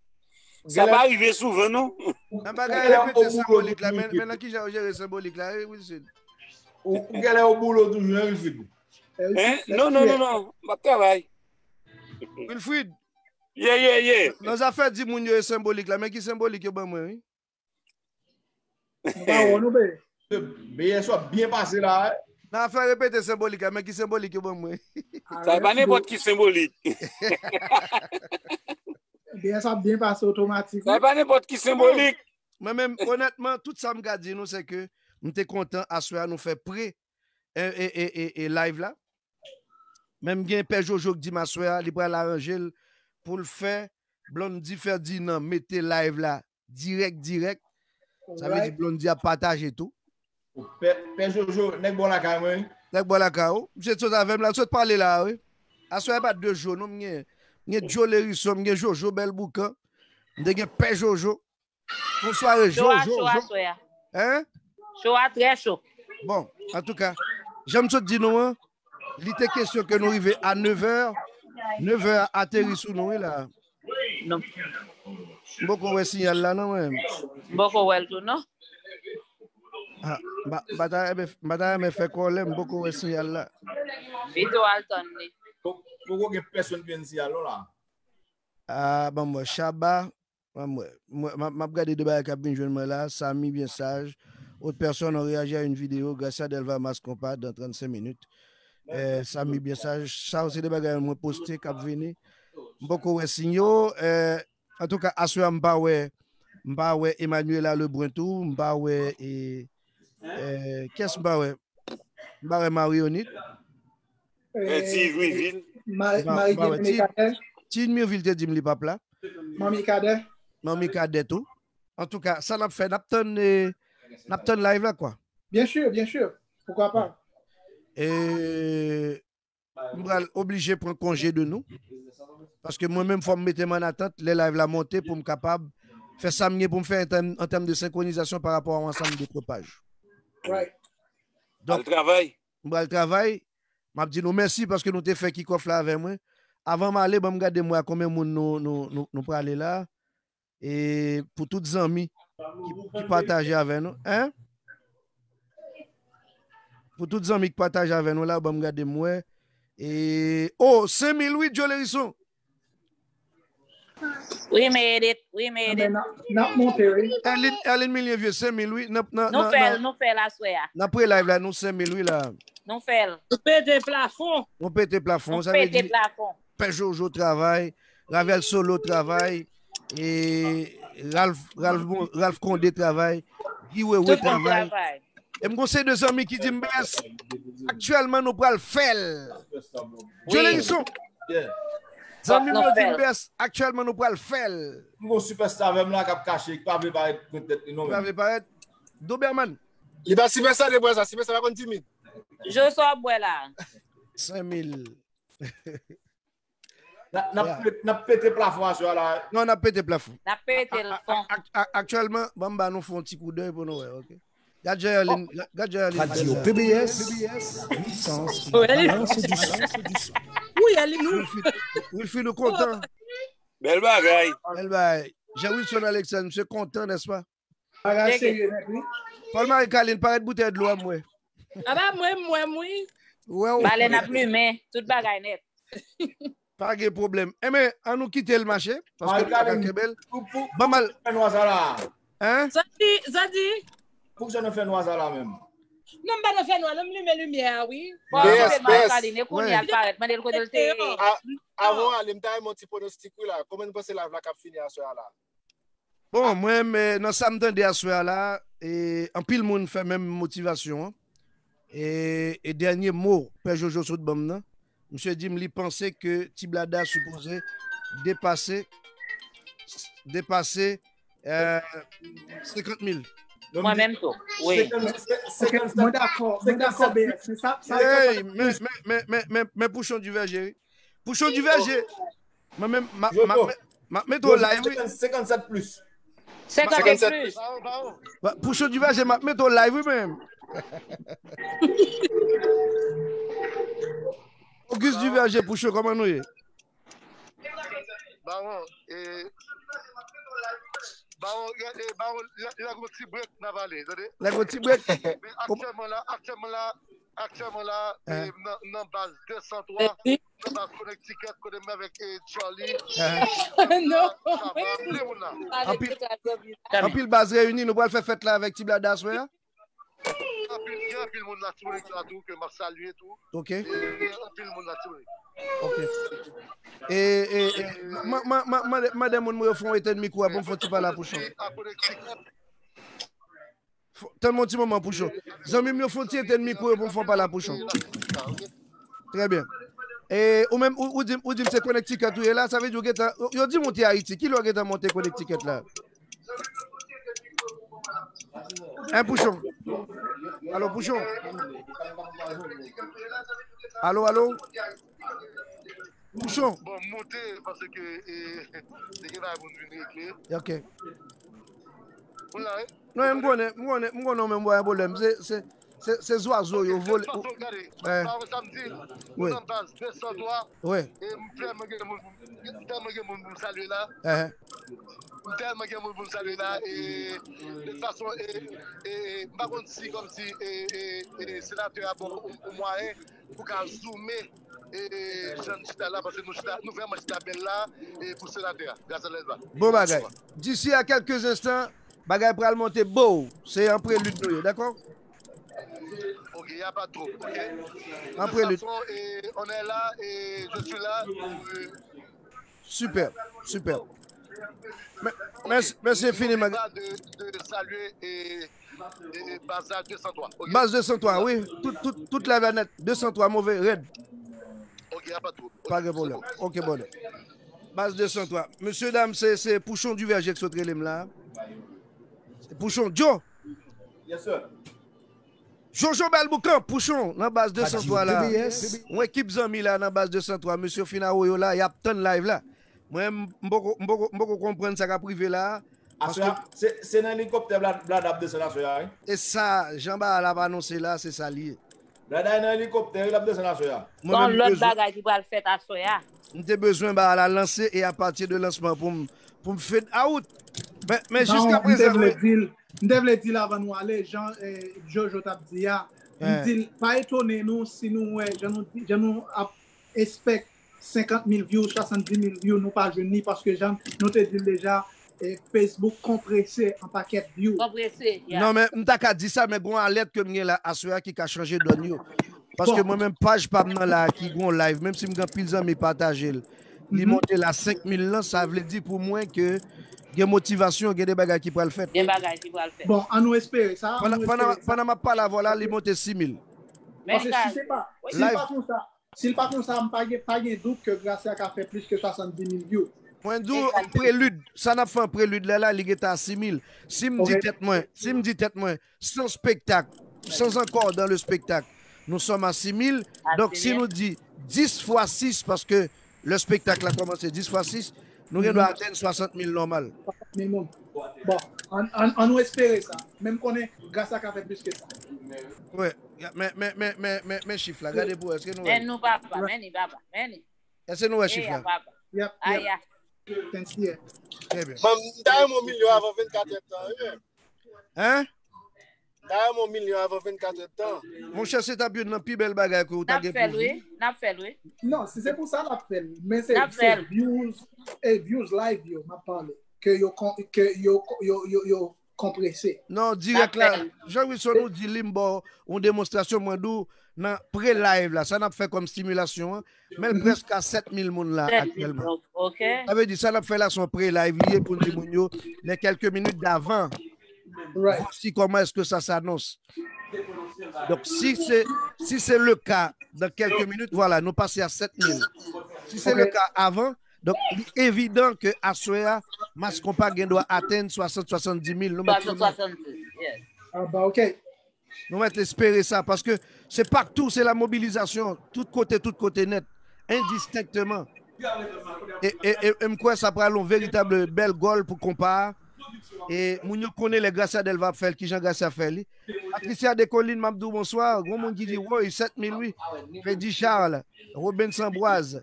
Sa pa rive souvan non. Nan bagay repete senbolik la, men, men nan kijan yo jere senbolik la, wi, Wilson? Ou, ou genlè o boulo toujou, hein, Wilfrid? Hein? Non, non, non, non. M ap travay. Wilfrid. Ye, ye, ye. Nan zafè di moun yo e senbolik la, men ki senbolik yo ban mwen, wi. Nou pa wè nou, be. Beyè sa byen pase la, hein? Nan afè repete senbolik la, men ki senbolik yo ban mwen. Sa pa nenpòt ki senbolik. Beyè sa byen pase otomatik. Sa pa nenpòt ki senbolik. Mwen menm, onètman, tout sa m ka di nou, se ke m te kontan aswè a nou fè pre e, e, e, e, e live la. Men m gen Pè Jojo k di m aswè a, li pral aranje l pou l fè Blondy Ferdinand mete live la dirèk, dirèk. Sa vle di Blondy ap pataje tou. Pè, Pè Jojo, nèg bò lakay mwen. Nèg bò lakay ou. Misye sot avè m la, sot pale la, wi. Aswè a pa de jou, non, m gen, m gen Joe Lerison, m gen Jojo Bèl Boukan. M te gen Pè Jojo. Yon sware cho, cho, cho. Cho a cho aswè a. Hein? Cho a trè cho. Bon, antouka, jan m sot di nou an, li te kesyon ke nou rive a nevè, nevè a ateri sou nou, wi, la. Non. M poko wè siyal la, non, mwen. M poko wè l tou, non. Ah, m pa, m pa ta renmen, m pa ta renmen fè kòlè, m poko wè siyal la. Pito al tann li. Po-, poko gen pèsonn ki jwenn siyal, non, la. Ah, ban m wè, Shabba, ban m wè. Mwen, m ap, m ap gade de bagay k ap vin jwenn mwen la. Samy Bien Sage. Autres personnes ont réagi à une vidéo. Gracia Delva Mass Compas dans trente-cinq minutes. Eh, Samy Bien Sage. Sa yo se de bagay mwen poste k ap vini. M poko wè siy yo. Eh, antouka, aswè a m pa wè, m pa wè Emmanuela Lebrun tou. M pa wè, eh, eh, kiyès m pa wè? M pa wè Marionnette. Eh, Ti Mirville. Ma-, M pa, m pa wè Marie-Guillemette Ti, Cadet. Ti Mirville te di m li p ap la. Manmi Cadet. Manmi Cadet tou. Antouka, sa n ap fè, n ap tann, eh, n ap tann live la, kwa. Bien sûr, bien sûr. Pourquoi pas? E m pral oblije pran konje de nou. Paske mwen menm, fò m mete m an atant, lè live la monte, pou m kapab fè sa m gen pou m fè an tèm, an tèm de senkronizasyon pa rapò a yon ansanm de pwopaj. Right. Donk, al travay. M pral travay. M ap di nou mèsi paske nou te fè kick-off la avè mwen. Avan m ale, ban m gade m wè a konbyen moun nou, nou, nou, nou prale la. E pou tout zanmi ki, ki pataje avè nou, hein? Pou tout zanmi ki pataje avè nou la, ban m gade m wè. E, oh, senk mil wi, Joe Lerison. We made it, we made it. N ap, n ap monte, wi. Erline, Erline Milien vye senk mil wi. Nan, nan, nou fè l, nou fè l aswè a. Nan pre-live la, nou senk mil wi la. Nou fè l. Nou pete plafon. Nou pete plafon, sa vle di pè Jojo travay, Ravel Solo travay, e Ralph, Ralph, Ralph Condé travay, Guy Wewe travay. E m gon seri de zanmi ki di m, Bès, aktyèlman nou pral fè l. Joe Lerison. Zanmi m yo di m, Bès, aktyèlman nou pral fè l. M gon sipèsta avè m la k ap kache, ki pa vle parèt pran tèt li non. Ki pa vle parèt. Doberman. Li pa sipèsta de bwè sa, sipèsta pa konn timid. Joe, sa w ap bwè la? Senk mil. N ap pete plafon aswè a la. Non, n ap pete plafon. N ap pete l fon. Aktyèlman, ban m ba nou fè yon ti koudèy pou nou wè, ok? Gad jan Erline, gad jan Erline bèl la. P B S, puissance et balance du son. Wi, Erline, nou. Wilfrid, ou kontan? Bèl bagay. Bèl bagay. Jean Wilson Alexandre, misye kontan, nèspa? Bagay serye nèt, wi. Paul Marie Carline, parèt boutèy dlo a mwen. Aba mwen, mwen, wi. Wè w. Balèn ap limen, tout bagay nèt. Pa gen pwoblèm. Enben, an nou kite l mache. Paske nou pa ka kenbe l. Ban m al. Fè nwa sa la. Hein? Zodi, Zodi. Poukisa nou fè nwa sa la menm? Non, m pa nan fè nwa, non, m limen limyè a, wi. Bon, Yes, se mal yes. Kaline, kounye a l parèt. Mande l kote l te ye. A- Avan ale, m ta renmen yon ti pwonostik wi la. Kòman nou panse live la k ap fini aswè a la? Bon, mwen menm, eh, nan sa m tande aswè a la, e anpil moun fè menm motivasyon an. E, e dènye mo Pè Jojo sot ban m nan, misye di m li panse ke Ti Blada sipoze depase, depase eh, senkant mil. Mwen menm tou. Wi. Ok, mwen dakò, mwen dakò, B S. Men sa, sa, Hey, men, men, men, men, men, men Pouchon Divèje, wi. Pouchon Divèje. Mwen menm, m ap, m ap, m ap mete w live, wi. Senkannsèt plis. Senkant plis. Ba- Pouchon Divèje, m ap mete w live, wi, menm. Auguste Divèje, Pouchon, kòman nou ye? Bawon, e, Bawon, e, Bawon, lè, lè gon ti brek nan vale, tande? Lè gon ti brek. Men aktyèlman la, aktyèlman la, aktyèman la, e, nan, nan baz de san twa, nan baz Connecticut, kote mwen avèk, e, Charlie, Non. Chaba, de moun la. Anpil, anpil baz reyini, nou pral fè fèt la avèk Ti Blada aswè a? Anpil, gen anpil moun la, Ti Monik la tou, ke m ap salye tou. Ok, E, gen anpil moun la, Ti Monik. ok. E, e, e, man, man, man, mande, mande moun mwen yo fè yon etenn mikwo a pou m fè yon ti pale a Pouchon. A Connecticut, Fò- Tann m yon ti moman, Pouchon. Zanmi m yo fè yon ti etenn mikwo yo pou m fè yon pale a Pouchon. Trè byen. E ou menm, ou, ou di, ou di m se Connecticut ou ye la, sa vle di ou gentan, yo di monte Ayiti. Kilè w gentan monte Connecticut la? Hein, Pouchon? Alo, Pouchon? Alo, alo? Pouchon? Bon, m monte, paske, e, te gen bagay pou m vin regle. Ok. Ou la, wi? Non, m konnen, m konnen, m konnen ou menm w gen pwoblèm. Se, se, se, se zwazo yo vole. Fason, gade, Eh. Bawon, sa m di, Wi. Nan baz de san twa, Wi. e m tèlman gen moun, m tèlman gen moun pou m salye la. Eh. M tèlman gen moun pou m salye la, e de fason, e, e, e, m pa konn si kòm si, e, e, e, senatè a bon, ou, ou mwayen pou ka zoume, e, jan chita la, paske nou chita, nou vrèman chita bèl la, e, pou senatè a, gras a Lèzba. Bon bagay. D'ici à quelques instants, bagay pral monte bow. Se an prelid nou ye, dakò? Ok, y a pas trop, ok. An prelid. De toute façon, e, on est là, e, je suis là, e, Super, super. Mè- Mèsi, mèsi enfiniman. De, de salye e, e baz la de san twa. Ok. Baz de san twa, wi. Tout, tout, tout live la nèt. De san twa, move, rèd. Ok, y a pas trop. Pa gen pwoblèm. Ok, brother. Baz de san twa. Mesye dam, se, se Pouchon Divèje ki sot rele m la. Se Pouchon Joe. Yes, sir. Jojo Bèlboukan, Pouchon, nan baz de san twa la. Yon ekip zanmi la nan baz de san twa. Mesye Finao yo la, y ap tann live la. Mwen, m poko, m poko, m poko konprann sa k ap rive la. Aswè, se, se nan elikoptè Bla- Blada ap desann aswè a, wi. E sa, jan bagay la ap anonse la, se sa li ye. Blada nan elikoptè, wi, l ap desann aswè a. Gon lòt bagay ki pral fèt aswè a. M te bezwen bagay la lanse e apati de lansman pou m, pou m fade out. Men, men jiska prezan, m te vle di l, m te vle di l avan nou ale, jan eh, Jojo t ap di a. M di l, pa etone nou si nou wè, jan nou, jan nou ap expect senkant mil view, swasanndis mil view, nou pa jwenn li, paske jan nou te di l deja, eh, Facebook konprese an pakèt view. Konprese, yeah. Non, men m ta ka di sa, men gon alèt ke m gen la aswè a ki ka chanje dòn yo. Paske mwen menm, paj pa m nan la a ki gon live, menm si m gen anpil zanmi pataje l, li monte la senk mil lan, sa vle di pou mwen ke gen motivasyon, gen de bagay ki pral fèt. Gen bagay ki pral fèt. Bon, an nou espere sa. Pandan, pandan, pandan m ap pale avè w la, li monte sis mil. Men Paske ka- si se pa, si l pa konsa, si l pa konsa, m pa gen, pa gen dout ke Gracia ka fè plis ke swasanndis mil view. Mwen di w, an prelid, sa n ap fè an prelid la, la, li gentan a sis mil. Si m di tèt mwen, si m di tèt mwen, sans spectacle, sans encore dans le spectacle, nous sommes à six mille. Donk, si nou di dis fwa sis, paske lè spektak la kòmanse dis fwa sis, nou gen dwa atenn swasant mil nòmal. Mil moun. Bon, an, an, an nou espere sa. Men m konnen Gracia ka fè plis ke sa. Wi. Men, men, men, men, men, men chif la, gade pou wè, èske nou wè? Men nou papa, men ni papa, men ni. Èske nou wè chif la? Papa. Yep, Aya. Thanks, yeah. Trè byen. Mwen, m ta renmen yon milyon avan vennkat èdtan, wi, men. Hein? M ta renmen yon milyon avan vennkat èdtan. Monchè, se t ap youn nan pi bèl bagay ke ou ta N ap gen fè l, pou wi. viv. N ap fè l, wi. Non, si se pou sa l ap fè l. Men se N ap se fè l. Views, e views live yo, m ap pale. Ke yo, kon- ke yo, yo, yo, yo konprese. Non, dirèk la, Apèl. Jean Wilson ou di li m ba w yon demonstrasyon, mwen di w nan pre-live la, sa n ap fè kòm stimilasyon an, men l prèske a sèt mil moun la aktyèlman. Ok. Sa vle di, sa n ap fè la se yon pre-live li ye pou n di moun yo, nan kèlke minit davan, Right. Voici comment est-ce que ça s'annonce. Donc, si c'est si c'est le cas, dans quelques minutes, voilà, nous passons à sept mille. Si c'est le Ok. cas avant, donc, il est évident que aswè a, Mass Konpa gen dwa atenn swasant, swasanndiz mil. Nou mèt, Swasant, swasanndiz, yes. Ah, bah, ok. nou mèt espere sa, paske se patou, se la mobilizasyon, tout kote, tout kote nèt, endistenkteman. E, e, e, e m kwè sa pral yon veritab bèl gòl pou Konpa a. E moun yo konnen lè Gracia Delva ap fè l, kijan Gracia fè li. Patricia Descollines, m ap di w bonswa. Gon moun ki di, woy, sèt mil wi. Freddy Charles, Robens Ambroise.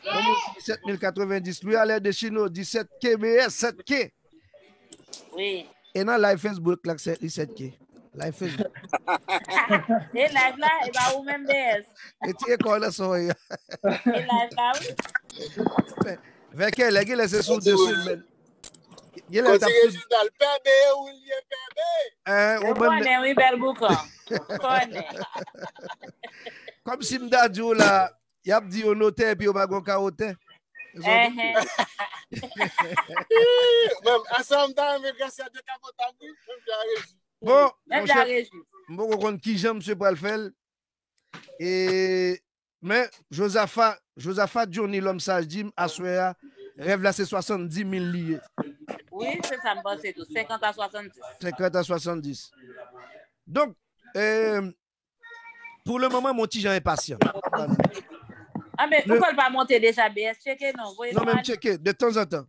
Gon moun ki di sèt mil katrevendis. Louis Alain Deschino, disèt K B S, sèt K. Wi. E nan live Facebook la, se li sèt K. Live Facebook. E live la, e pa ou menm B S. E ti ekòl nan son yo. E live la, wi. Vèkè, lè gen lè se sou de sou men. Gen lè Kòm tap si sou Reginald, pèbe, ou liye pèbe. Hein, Ou ou bann konnen, wi, bèl boukan. Konnen. Kòm si m ta di w la, y ap di yo notè epi yo pa gon kawotè. Ehe. Menm, asa m ta renmen Gracia de kapotab, wi. Menm jan reji. Bon, Menm monchè, jan reji. m poko konn kijan misye pral fè l. E, men, Jozafa, Jozafa Johnny Lòm Saj di m, aswè a, rèv la se swasanndiz mil li ye. Wi, se sa m panse tou. Senkant a swasanndiz. Senkant a swasanndiz. Donk, e, pou le moman, mwen ti jan enpasyan. Ah, men, ou fè l pa monte deja, B S, tcheke non. Voye Non, nou men m ale. Tcheke, de tanzantan.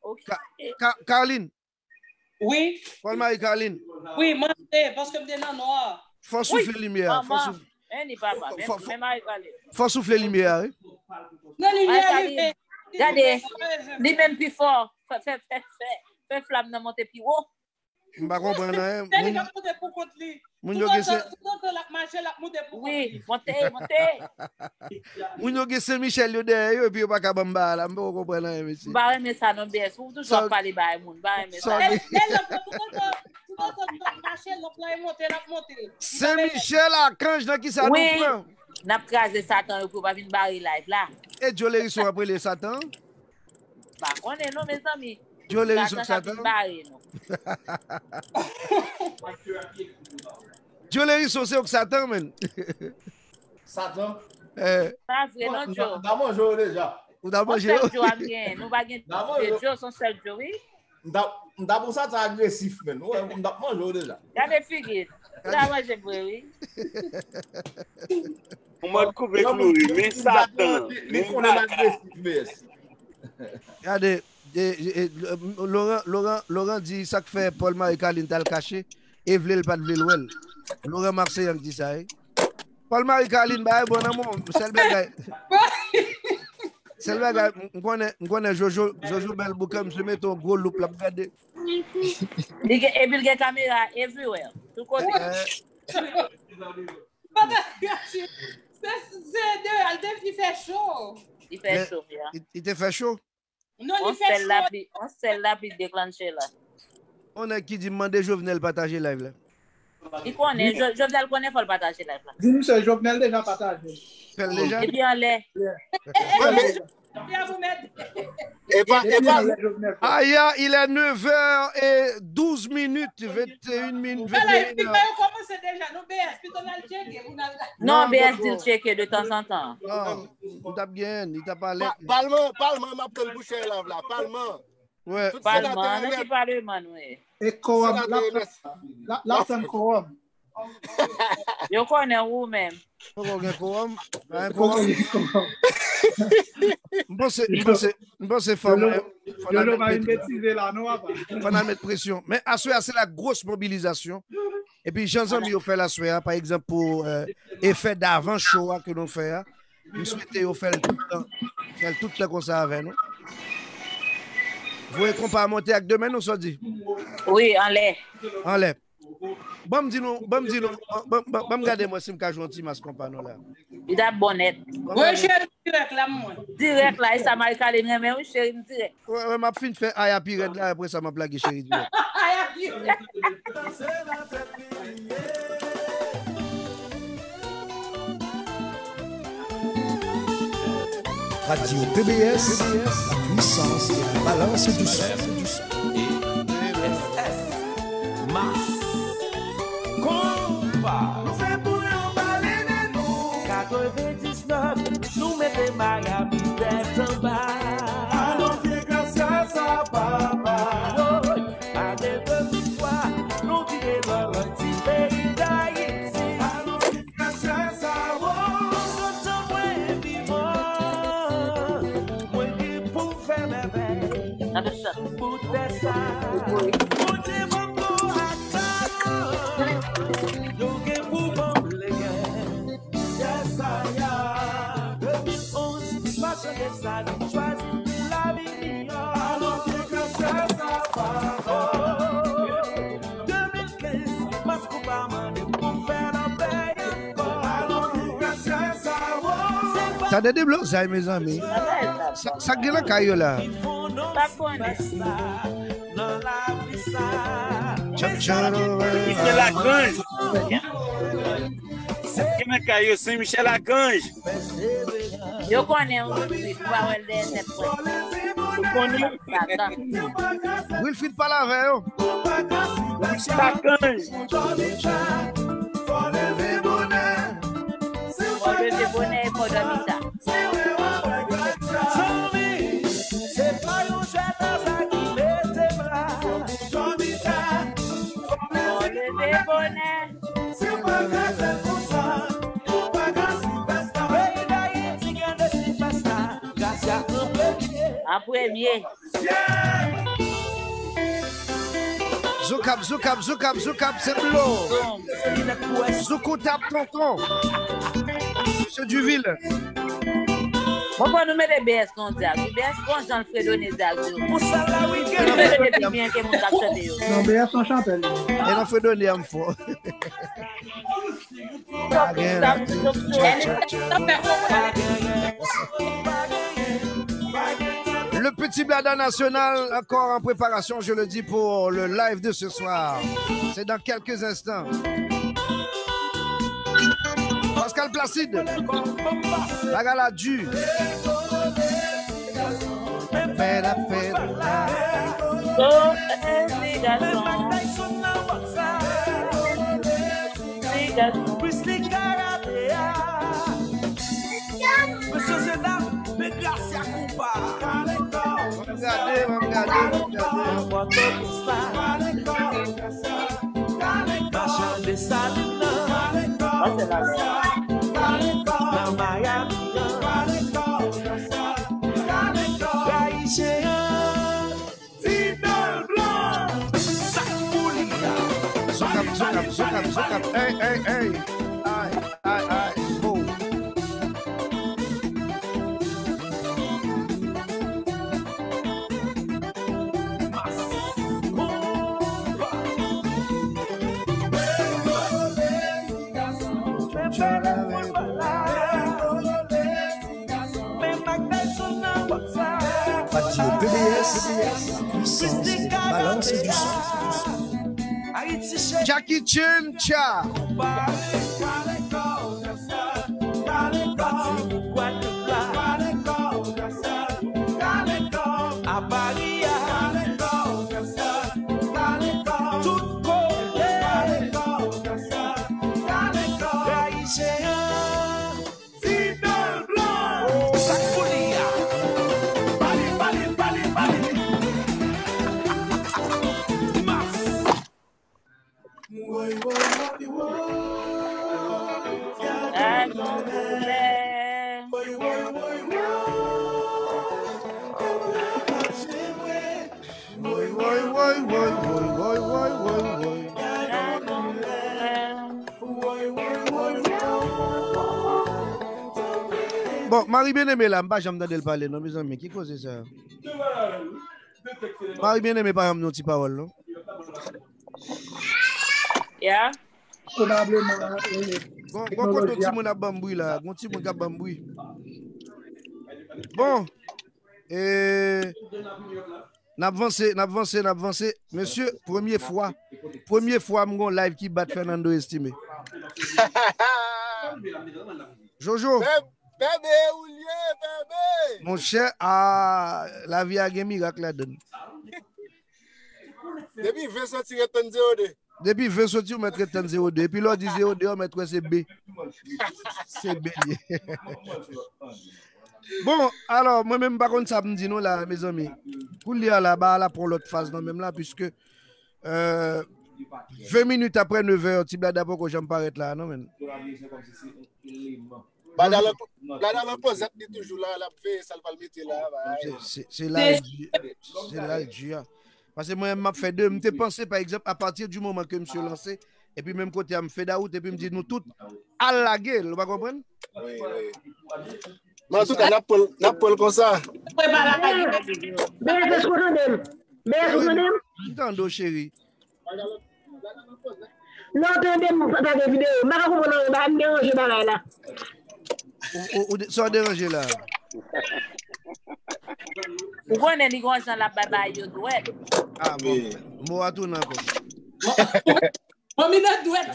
Ok. Ka- Carline, Wi, Paul Marie Carline, wi, mwen se, paske m te nan nwa. fò soufle limyè a, fò Manman, soufle. Men ni papa, men, Fò- fò- men Marie Carline. Fò soufle limyè a, wi. Nan limyè Marie li Carline, te. Gade, li menm pi fò. Fè, fè, fè, fè, fè flam nan monte pi wo. M pa konprann anyen. Se li Moun, k ap monte pou kont li. moun yo gen se, Toutotan l ap mache, l ap monte pou kont Wi, li. Monte, monte. Moun yo gen Sen Michèl yo dèyè yo, epi yo pa ka ban m bagay la. M poko konprann anyen, mesye. M pa renmen sa non, B S. Ou toujou ap pale bagay moun. M pa renmen sa. Sorry. Lè, lè l ap, toutotan, toutotan l ap mache, l ap la, e monte, l ap monte. Sen Michèl, akanj nan kisa nou Wi. Pran? N ap kraze Satan yo pou yo pa vin bare live la. E Joe Lherisson ap rele Satan? Pa konnen non, mezanmi. Joe Lherisson Satan k ap Satan? Vin bare nou. Joe Lherisson se ou k Satan, men. Satan. Eh, Pa vre non, Joe. M ta manje w deja. Ou ta Yon manje sèl yo? Joe ap genyen. Nou pa gen Nan de manje. Joe, se yon sèl Joe, wi. M ta, m ta pou Satan agresif, men. Ou wè, m ta manje w deja. Gade figi l. Ou ta manje vre, wi. Ou mòd koupe flouri, men Satan, Li men konnen l baka. Agresif, men. Gade, e, e, e, Laurent, Laurent, Laurent di sa k fè Paul Marie Carline t al kache, e vle l pa t vle l wè l. Laurent Marseillan k di sa, wi. Paul Marie Carline, bagay bon nan men w, sèl bagay. Sèl bagay, m konnen, m konnen Jojo, Jojo bèl boukan, misye mete yon gwo loup l ap gade. Li gen, epi l gen kamera everywhere. Tout kote. Eh, Pata gache. Se, se de, al te fi fè cho. Li fè cho, ya. Li, li te fè cho. Non, On li fè sèl cho. Lapli, on sèl lapli deklanche la. On nèg ki di m mande Jovenel pataje live la. Li konnen, Jo- Jovenel konnen fò l pataje live la. Di misye Jovenel deja pataje. Fè l deja? Epi anlè. Epi a pou mèt. E pa, e Depi pa, anlè Jovenel. Aya, il est neuf heures et douze minutes, vingt et une minutes, Fè la, vingt et epi une pa heures. Yo kòmanse deja, nou B S, pito n al tcheke, pou n al. Non, Non, B S non, di l non. Tcheke de tanzantan. Non, m t ap gen, li t ap pale. Pa- palman, palman, m ap tann pou chè live la, palman. Wè. Tout Palman, senatè nan yo ki palman, wi. E kowòm, Senatè l ap yo tann- l ap- l ap tann kowòm. Yo konnen ou menm. Poko gen kowòm. Pa gen kowòm. M panse, m panse, m panse fanm, fanm a mèt presyon. Fanm a mèt presyon. Men aswè a, se la gros mobilizasyon. Epi jan zanmi yo fè l aswè a, pa egzanp, pou, euh, efè davan show a ke nou fè a, m swete yo fè l tout tan, fè l tout tan konsa avè nou. Voye konpa a monte ak de men nou, sa w di? Wi, anlè. Anlè. Ban m di nou, ban m di nou, ban, ban, ban, ban m gade mwen si m ka jwe yon ti mas konpa nou la. Li t ap bon nèt. Ban m gade. Cheri, dirèk la, mwen. Dirèk la, e sa Marie-Caline renmen, wi, cheri, m dirèk. Wè, wè, m ap fin fè aya pi rèd la, apre sa, m ap lage cheri dirèk. Aya pi rèd. Radio P B S, la puissance de la balance du son. S S, Mas, Konpa. Nou fè pou yo pale de nou. Katrevendiznèf, nou mete Miami tèt anba. Alò, fè gras a sa, papa. Woy, ale de viktwa, nou vire lòlòy ti peyi Dayiti. Alò, fè gras a sa, woy. Kontan mwen vivan, mwen gen pou fè mèvèy. Gade sa. Pou tè sa. Bondye poko atann. Yo gen pou ban m legen. Yesaya. De mil onz, m ap chante sa nou chwazi pou lavi miyò. Alò, fè gras a sa, papa. Oh. De mil kenz, mas konpa mande pou fè lapè ankò. Alò, fè gras a sa, oh. Tande deblozay, mezanmi. Sa, sa k gen lakay yo la? Pa konnen. Tchatcharo. Misye Lagranj. Sa k gen lakay yo, Sen Michel Lagranj. Yo konnen Wilfrid, ou pa wè l dèyè tèt mwen. Ou konnen? Satan. Wilfrid pale avè yo. Wilfrid Lagranj. Fò leve bonè e fò dòmi ta. Zanmi, se pa yon jwèt aza ki mete m la. Fò leve bonè. Si w pa ka fè konsa, ou pa ka sipèsta. Peyi Dayiti gen de sipèsta. Gracia an premye. An premye. Zoukap, zoukap, zoukap, zoukap, se blo. Zoukoutap tonton. Mesye Duville. Mwen kwè nou mete B S nan dyaz. B S gon jan l fredone dyaz yo. Pou sa la, wi, nou fredone pi byen ke moun k ap chante yo. Non, B S nan chante l. E nan fredone a m fò. Le Petit Blada National, encore en préparation, je le dis, pour le live de ce soir. C'est dans quelques instants. Pascal Placide, bagay la di. Fè lapè la. Oh, eh, ti gason. Ti gason. Mesye Zena, men Gracia konpa. Ban m gade, ban m gade, ban m gade. Nan Pòtoprens la. Machann Desalin nan. Nan Miami an. Ayisyen an. Fidel Blanc. Sa k pou li a. Zoukap, zoukap, zoukap, zoukap. Ey, ey, ey. Ay, ay, ay. Oh. Radio P B S, la puissance de la balance du son. Jackie Chan Cha. Fidel Blanc. Sa k pou li a. Bali, bali, bali, bali. Mas. Bon, Mari Byeneme la, m pa janm tande l pale non, mezanmi. Ki koze sa? Mari Byeneme pa janm di yon ti pawòl non. Yeah. Gon kote yon timoun ap ban m bri la. Gon timoun k ap ban m bri. Bon. E N ap vanse, n ap vanse, n ap vanse. Mesye, premye fwa, premye fwa m gon live ki bat Fernando Estimé. Jojo. Pèbe, ou lye, pèbe. Monchè, a, lavi a gen mirak ladan l. Depi ven soti ret tann zewo de. Depi ven soti ou mèt ret tann zewo de. Epi lè w di zewo de, ou mèt wè se B. Se B li ye. Bon, alò, mwen menm m pa konn sa pou m di nou la, mezanmi. Koulye a la, ba a la pran lòt faz nan menm la, piske euh, ven minit apre nevè, Ti Blada poko janm parèt la, non, men. Blada nan kozèt li toujou la, l ap veye sa l pral mete la. Se la l di, se la l di a. Paske mwen, m ap fè de, m te panse, pa egzanp, apati di moman ke misye lanse, epi menm kote a, m fade out, epi m di nou tout, al lage l, ou pa konprann? Men antouka, n ap pran l konsa. Bèlès, èske w tande m? Bèlès, ou tande m? M tande w, cheri. Non, tande m, pa gen videyo. M pa ka konprann anyen, bagay m deranje bagay la. Sa w deranje la? Ou konnen li gon jan l ap bay bagay yo dwèt. Ah bon, mo a tounen ankò. Manmi nan dwèt.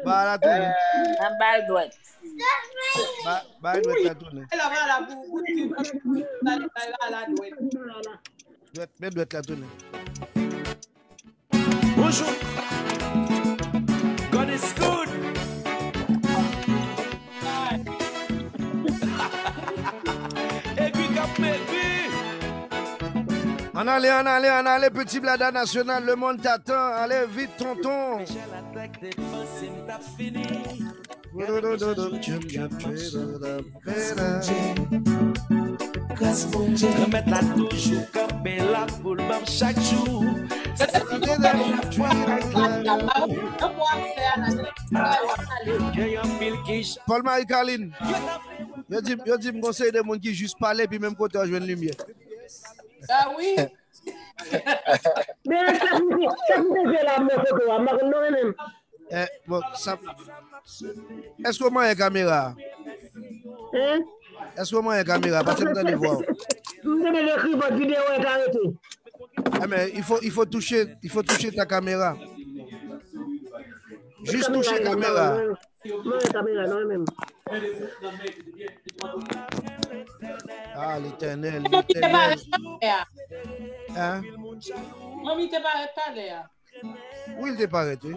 Ba la tounen. Nan bal dwèt. Ba dwèt la tounen. Dwèt, men dwèt la tounen. Bonjou. God is good. Egri k ap egri. Ann ale, ann ale, ann ale, Peti Blada Nasyonal, lemonn t atann, ale vit, tonton. Granmèt la toujou kanpe la pou l ban m chak jou. Se sa ki fè m ap fè. Gen anpil ki j- Paul Marie Carline. Yo di, yo di m gon seri de moun ki jis pale epi menm kote w jwenn limyè. Ah wi. Men sa m te fè la m nan foto a, m pa konn non menm. Eh, bon, sa, èske w manyen kamera a? Hein? Èske w manyen kamera a? Paske m tande vwa w. M tande l ekri vòt videyo e ka rete. Eh, mais il faut, il faut toucher, il faut toucher ta caméra. Juste toucher caméra. Manyen kamera non menm. Ah, l'Éternel, l'Éternel. Hein? Manmi te parèt talè a. Wi, l te parèt, wi.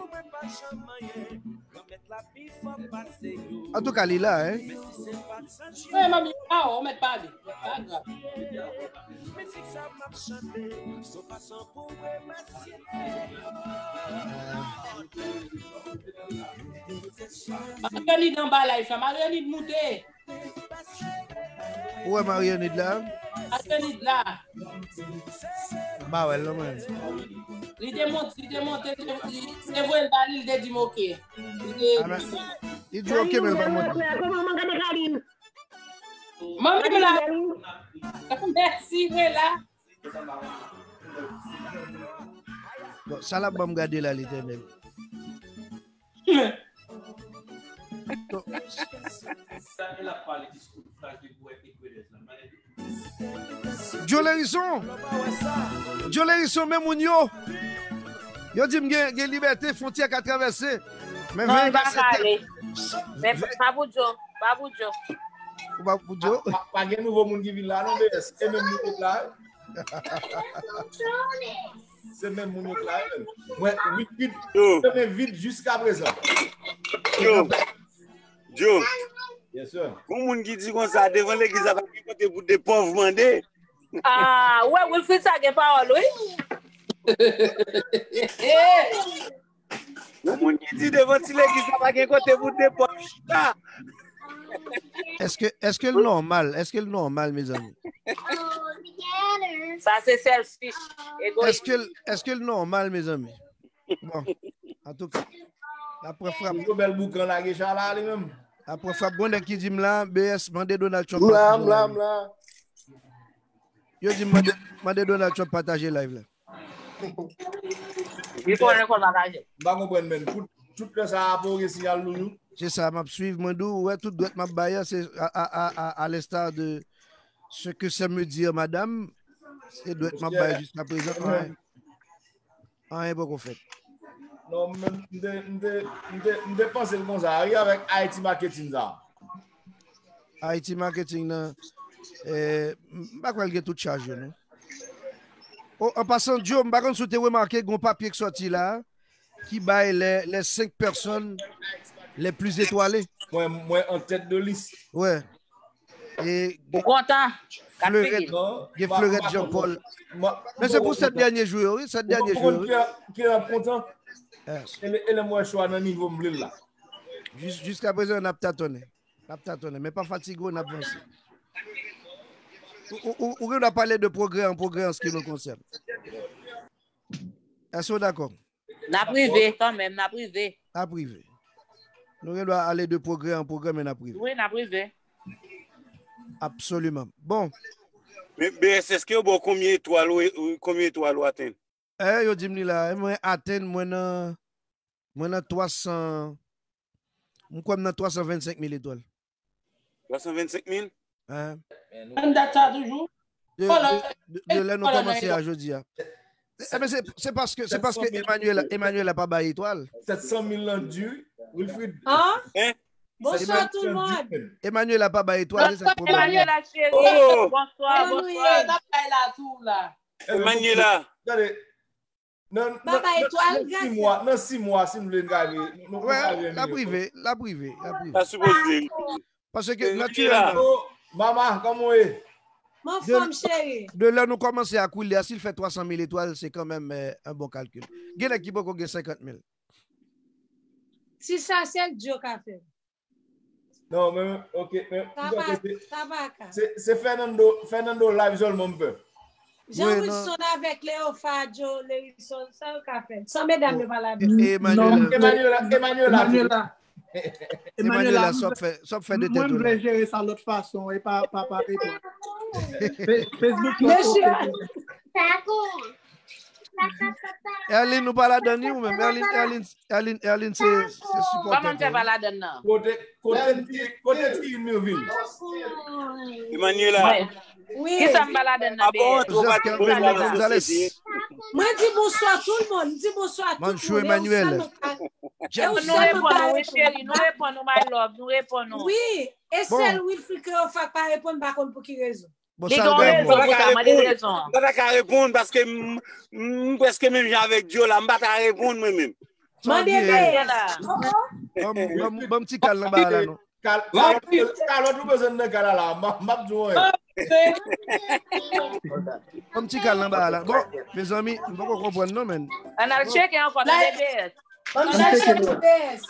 Antouka, li la, hein? Wi, manmi, pa ou mèt pale. Pa grav. Marianid anba live la, Marianid moute. Ou wè Marianid la? Marianid la. M pa wè l non mwen. Li te monte, li te monte, li te voye l ba li, li te di m oke. Li te. Li di oke men l pa monte. Kòman man gade Karin? Manmi m la. Mèsi, mwen la. Bon, sa l ap ban m gade la, Letènèl. Joe Lerison! Joe Lerison, men moun yo! Yo di m gen, gen libète, fwontyè ka travèse. Men ven ka sete. Men pa pou Joe, pa pou Joe. Ou pa pou Joe? Pa gen nouvo moun ki vin la non, B S. E menm moun yo la. Se menm moun yo la menm. Mwen, vid, vid, vid jiska prezan. Joe, Joe. Yes, sir. Gon moun ki di konsa, devan legliz la pa gen kote pou de pòv mande. Ah, ou wè Wilfrid sa gen pawòl, wi. Gon moun ki di devan ti legliz la pa gen kote pou de pòv chita. Èske, èske l nòmal? Èske l nòmal, mezanmi? Sa se selfish, egoyis. Èske l, èske l nòmal, mezanmi? Bon, antouka. L ap pran frap. Toujou bèl boukan lage chala li menm. L ap pran frap. Gon nèg ki di m la, B S, mande Donald Trump pataje live la. Yo di m mande, mande Donald Trump pataje live la. Li konnen konn pataje. M pa konprann menm. Tout, tout lè sa a pa w gen siyal toujou. Se sa, m ap swiv. Mwen di w, ou wè tout dwèt m ap bay an, se a, a, a, a, à l'instar de ce que ça me dit, madame. Se dwèt m ap bay jiska prezan. Anyen. Anyen poko fèt. Non, men m te, m te, m te, m te panse l konsa, wi, avèk Haiti Marketing sa. Haiti Marketing nan, eh, m pa kwè l gen tout chaj yo, non. Oh, an pasan, Joe, m pa konn si w te remake, gon papye k sòti la, ki bay les, les cinq personnes les plus étoilées. Mwen, mwen an tèt de lis. Ouais. E Ou kontan? Kat Fleuret, figi. Non, gen ma- Fleuret ma- Jean Paul. ma- Men se pou sèt dènye jou yo, wi. Sèt dènye jou yo, wi. Ki ap kontan. Yes. E lè e lè m wè chwa nan nivo m vle l la. Jis- Jiska prezan, n ap tatonnen. N ap tatonnen. Men pa fatige w, n ap vanse. Ou, ou, ou, ou gen dwa pale de progrè an progrè an ce qui nous concerne. Èske w dakò? N ap rive kanmenm, n ap rive. N ap rive. Nou gen dwa ale de progrè an progrè, men n ap rive. Wi, n ap rive. Absoliman. Bon, Men B S, èske yo ba w konbyen etwal ou, ou- konbyen etwal ou atenn? Eh, yo di m li la, eh, mwen atenn, mwen nan, mwen nan twa san, m kwè m nan twa san vennsenk mil etwal. Twa san vennsenk mil? Hein? Menm dat sa toujou? De, de, de, de lè nou kòmanse a jodi a. Eh, men se, se paske, se paske Emmanuela, Emmanuela pa bay etwal. Sèt san mil lan di, Wilfrid. Hein? Hein? Bonsoir tout le monde. Emmanuela pa bay etwal, se sa k pwoblèm. Emmanuela cheri, Oh! Bonswa, Koman nou ye? Bonswa. N ap bay la tou la. Emmanuela. Gade. Nan, nan, Baba nan, etwal, nan sis grasa. Mwa, nan sis mwa, si m vle n ka vle. Nou Wè, l ap rive, l ap rive, l ap rive. Sa sipoze. Paske Emmanuela. Natirèlman, Oh, mama, kòman w ye? Mwen fòm cheri. De lè nou kòmanse ak Willy a, si l fè twa san mil etwal, se kanmenm eh, un bon calcul. Gen nèg ki poko gen senkant mil. Si sa se l di yo ka fè. Non, men, ok, men, Sa m pa, panse se- sa pa ka. se se Fernando, Fernando live sèlman m pè. Jean Wi, non. Wilson avèk Leofa, Joe, Lerison, sa yo ka fè. San medam yo pa ladan. E Emmanuela, Emmanuela, Emmanuela, Emmanuela, Emmanuela, sa w ap fè, sa w ap fè de tèt mwen ou vle la. Jere sa lòt fason e pa pa pa reponn. Fe- Facebook lan Mesye. Ok. Erline, nou pa ladan ni ou menm. Erline, Erline, Erline, Erline, se se Kòman sipòtè m fè pa ladan nan? Kote, kote ti, kote ti Mirville? Emmanuela. Mwen, Wi. Kisa m pa ladan nan Ah bon, B S? ou pa di Jessica Gonzalez. Mwen di bonswa tout le monde. M di bonswa tout Manchou moun. E ou Emmanuel. sa nou ka- Jessica. e ou Nou sa nou reponn ka ou, wi reponn. Cheri, nou reponn ou, my love, nou reponn ou. Wi. E Bon. Sèl Wilfrid Cléophas k pa reponn, m pa konn pou ki rezon. Bon, Li sa gen l yon bay rezon mwen. pou sa, mande rezon an. Mwen pa ka reponn paske m m prèske menm jan avèk Joe la, m pa ka reponn mwen menm. Mande Sa B S. Daniela. Oh, oh. Ban m- ban m- ban m ti kal nan bagay la, non. Kal- Kalòt, kalòt ou bezwen nan kal la, m ap- m ap di w anyen. Ban m ti kal nan bagay la. Bon, mezanmi, m poko konprann non, men. Ann al tcheke ankò, tande B S. Ban m chèche pou B S.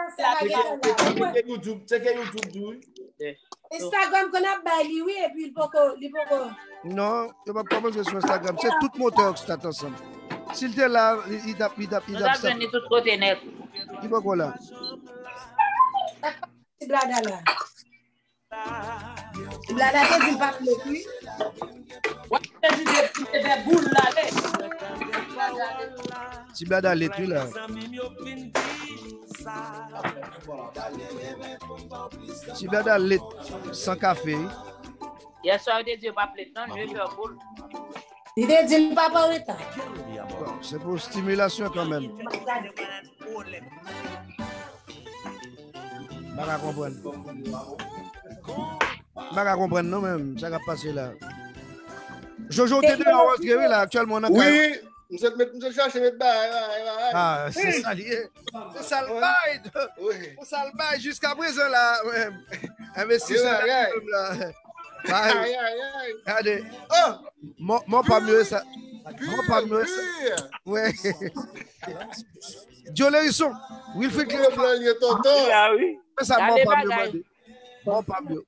Tcheke YouTube, tcheke YouTube tou, wi. Instagram konn ap bay li, wi, epi li poko, li poko. Non, yo p ap kòmanse sou Instagram. Se tout motè yo k stat ansanm. Si l te la, li li t ap, li t ap, li Nou t ap ta jwenn li stat. Tout kote nèt. Li poko la. Ti blada la. Ti blada te di l p ap met, wi. Wè, te di de, de, de boul la, le. Ti blada lit, wi, la. Ti blada lit, san kafe, wi. Yèswa, yo te di yo p ap let non, je fè boul. Li te di l p ap an reta. Bon, se pou stimilasyon kanmenm. M pa ka konprann. M pa ka konprann non menm, sa k ap pase la. Jojo, ou te deyò, ou antre, wi, la, aktyèlman, ou nan kay. Wi, m sot met, m sot chache met bagay, bagay, bagay. Ah, se sa l ye. Se sa l bay. Wi. Se sa l bay jiska prezan la, menm. Envestisè Bagay. Menm la. Bay. Ay, ay, ay. Gade. Oh, Mò, mò pa m yo, e sa. Mò pa m yo, e sa. pur. Wè. Joe Lerison, Wilfrid Pur Cléophas. Blanc, tonton. Ah wi. Se sa mò Gade pa m yo bagay. Mande. Mò pa m yo.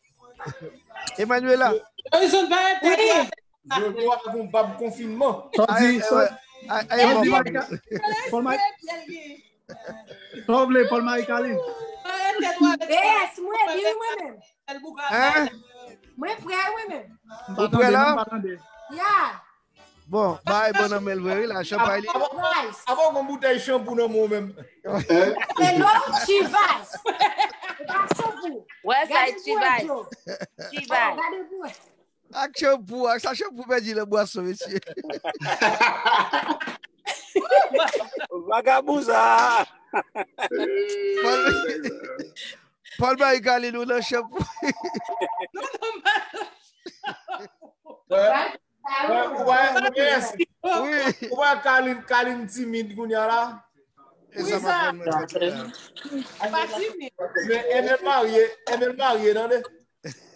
Emmanuela. Lerison pa rete. Wi. Jojo avè yon bab konfinman. Sa w di, Ay, sa wè. Ay, ay, mò pa m yo. Fò l may- Sa w vle, Paul Marie Carline? Yes, mwen, wi, mwen menm. Hein? Mwen prè, mwen menm. Ou prè la? Yeah. Bon, bay bon nan men l vre, wi, la, chanpay li. Avan gon boutèy chanpou nan men w menm. Hello, Chivas. E pa chanpou. Wè sa, Chivas. Chivas. Gade pou wè. Ak chanpou, ak sa chanpou pèdi nan bwason, mesye. Vagabon sa. Paul, Paul Marie Carline, ou nan chanpou. Ou wè Carline, Carline timid kounye a la. E sa pa fè mwen tranquille la. Men Emel marye, Emel marye, tande.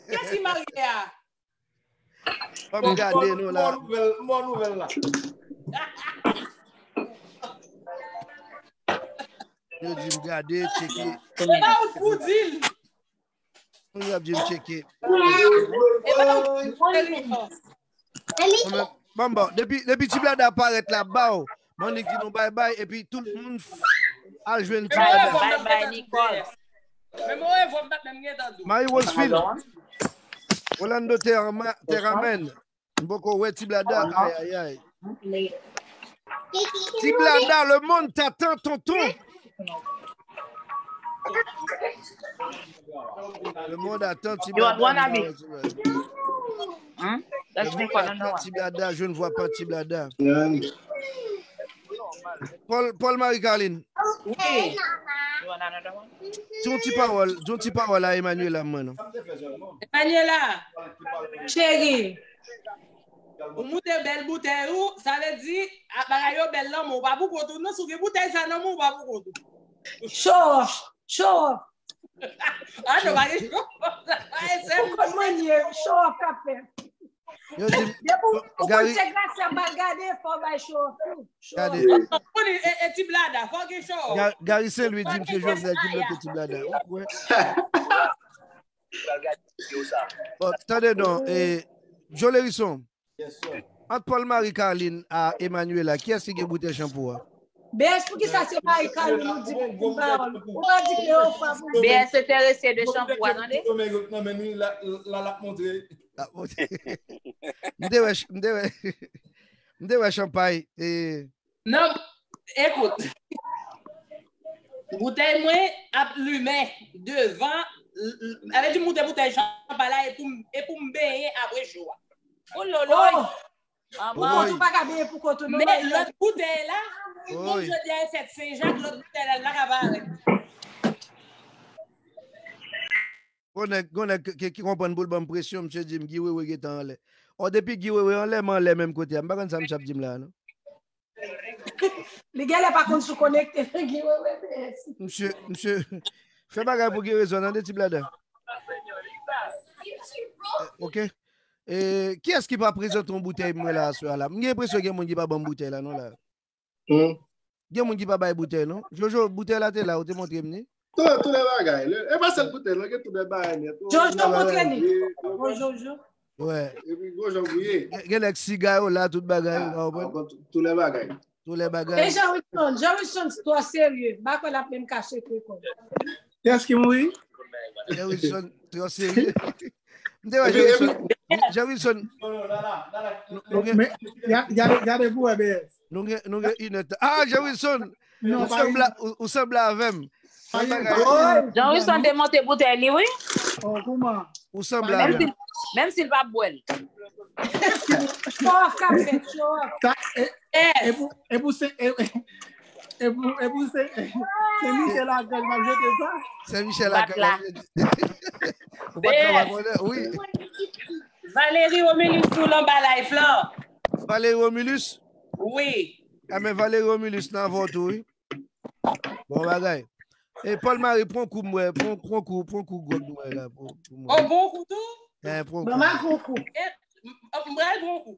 Kiyès ki marye a? Ban m gade nou la. Bon nouvèl, bon nouvèl la. Yo di m gade, tcheke. Se pa ou k pou di l. Moun yo ap di m tcheke. E pa ou k pou di l. Bon, bon, depi, depi Ti Blada parèt la, baw. Mannik di nou bay bay, epi tout moun al jwenn Ti Blada. Bay bay, Nicole. Men mwen wè vwa m pa t menm gen tan tou. Marie Rose Phil. Rolando Terramen. M poko wè Ti Blada. Ay, ay, ay. Ti Blada, le monde t'attend, tonton. Le monde attend Ti Blada. Le monde attend Ti Blada, je ne vois pas Ti Blada. Paul, Paul Marie Carline. Wi. Di yon ti pawòl, di yon ti pawòl a Emmanuela mwen non. Emmanuela, cheri, ou moute bèl boutèy ou, sa vle di bagay yo bèl nan men w, ou pa pou kont ou non, si w gen boutèy sa nan men w, ou pa pou kont ou. Show off, show off. Ah non, pa gen show off. Ou konn mwen ye, show off k ap fèt. Yo di m, Depi ou konn Gary, se Gracia m al gade, fò w bay show off tou. Show gade, off. Ou konn e, e, e Ti Blada, fò gen show off. Ga- Gary Saint Louis di m se Jovenel ki bloke Ti Blada. Ou kwè? Bon, tande non, e, Joe Lerison, Yes, sir. Ant Paul Marie Carline a Emmanuela, kiyès ki gen boutèy chanpou a? B S, poukisa se Marie Carline ou di pou pawòl? Ou pa di ke yo fwa pou B S enterese de chanpou a, tande? Nan men li la, la, la, l ap montre. Ah, bon. M te wè, m te wè, m te wè chanpay. E, Non, ekout. Boutèy mwen ap limen devan, l- l- sa vle di m moute boutèy chanpay la e pou m, e pou m benyen apre show a. Ololoy. Pou kont ou pa ka benyen pou kont ou non. Men lòt boutèy la, Oi. Kòm jodi a e fèt Sen Jak, lòt boutèy la, la ka parèt. Gon nèg, gon nèg ki, ki konprann pou l ban m presyon, misye di m Guy Wewe gentan anlè. Ò, depi Guy Wewe anlè, m anlè menm kote a. M pa konn sa misye ap di m la, non. Li genlè pa konn si w konekte nan Guy Wewe, men. Misye, misye, fè bagay pou gen rezon, tande, Ti Blada. Eh, ok. E, kiyès ki pa prezante yon boutèy mwen la aswè a la? M gen enpresyon gen moun ki pa ban m boutèy la, non, la. Hmm. Gen moun ki pa bay boutèy, non. Jojo, boutèy la te la, ou te montre m ni. Tout, tout lè bagay. E pa sèl boutèy, non, gen tout lè bagay nèt. Jojo montre li. Bon, Jojo. Wè. Epi gwo jan bouye. Gen, gen nèg siga yo la, tout bagay, ou pa konprann? Tout lè bagay. Tout lè bagay. E Jean Wilson, Jean Wilson twò serye. M pa kwè l ap menm kache kre kò l. Kiyès ki mouri? Jean Wilson, twò serye. M te wè Jean Wilson. Jean Wilson. Nou, nou gen, Men, ya- gade, gade pou wè, B S. Nou gen, nou gen inèt. Ah, Jean Wilson! Non, Ou pa sanble, ou, ou sanble avè m. Pa gen- Jean Wilson te monte boutèy li, wi. Oh, kouman? Ou sanble Menm avè si, m. Menm si l pa bwè l. Fò ka fèt yo. Sa, e, e pou, e pou se, e, e pou, e pou se, se Michel Archange m ap jete sa. Se Michel Archange. Ou pa t ka pa konnen, wi. Valérie Romulus tou l anba live lan. Valérie Romulus? Wi. Ah, men Valérie Romulus nan avè w tou, wi. Bon bagay. E Paul Marie, pran kou mwen, pran, pran kou, pran kou gwòg mwen la pou, pou mwen. Oh, bon kou tou? Eh, pran kou. Mama konkou. M pral bon kou.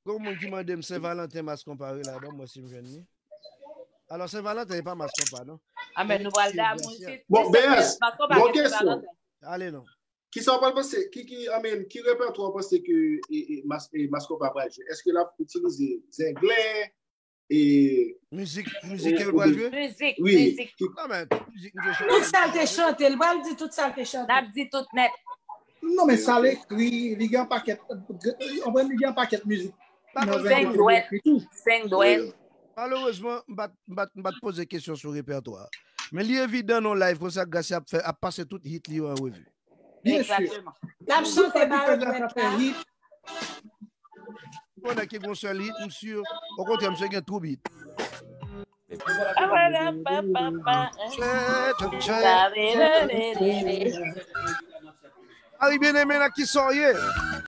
Gon moun ki mande m Sen Valanten mas konpa wi la, ban m wè si m jwenn li. Alò, Sen Valanten e pa mas konpa, non. Amen, nou pral damou isit. Bon, B S, Mas konpa bon gen Sen kesyon. Valanten. Ale non. Kisa w pral panse, ki, ki, I mean, ki repètwa w panse ke e, e, mas, e, mas konpa pral jwe? Èske l ap itilize zenglen? e, Mizik, mizik ke yo pral jwe? Mizik, wi, mizik. Non, men, mizik, mizik. Tout sa l te chante, l pral di tout sa l te chante. N ap di tout nèt. Non, men sa l ekri, li gen pakèt, anpren li gen pakèt mizik. Seng dwèt, seng dwèt. Malerezman, m pa t poze kesyon sou repètwa. Men li evidan nan live konsa, Gracia ap fè, ap pase tout hit li yo an revi. Byen si. L ap chante ba yo dwèt la. Ou konnen ki gon sèl hit, msye. Okontrè, msye gen twoup hit. Mari Byeneme, nan ki sa w ye?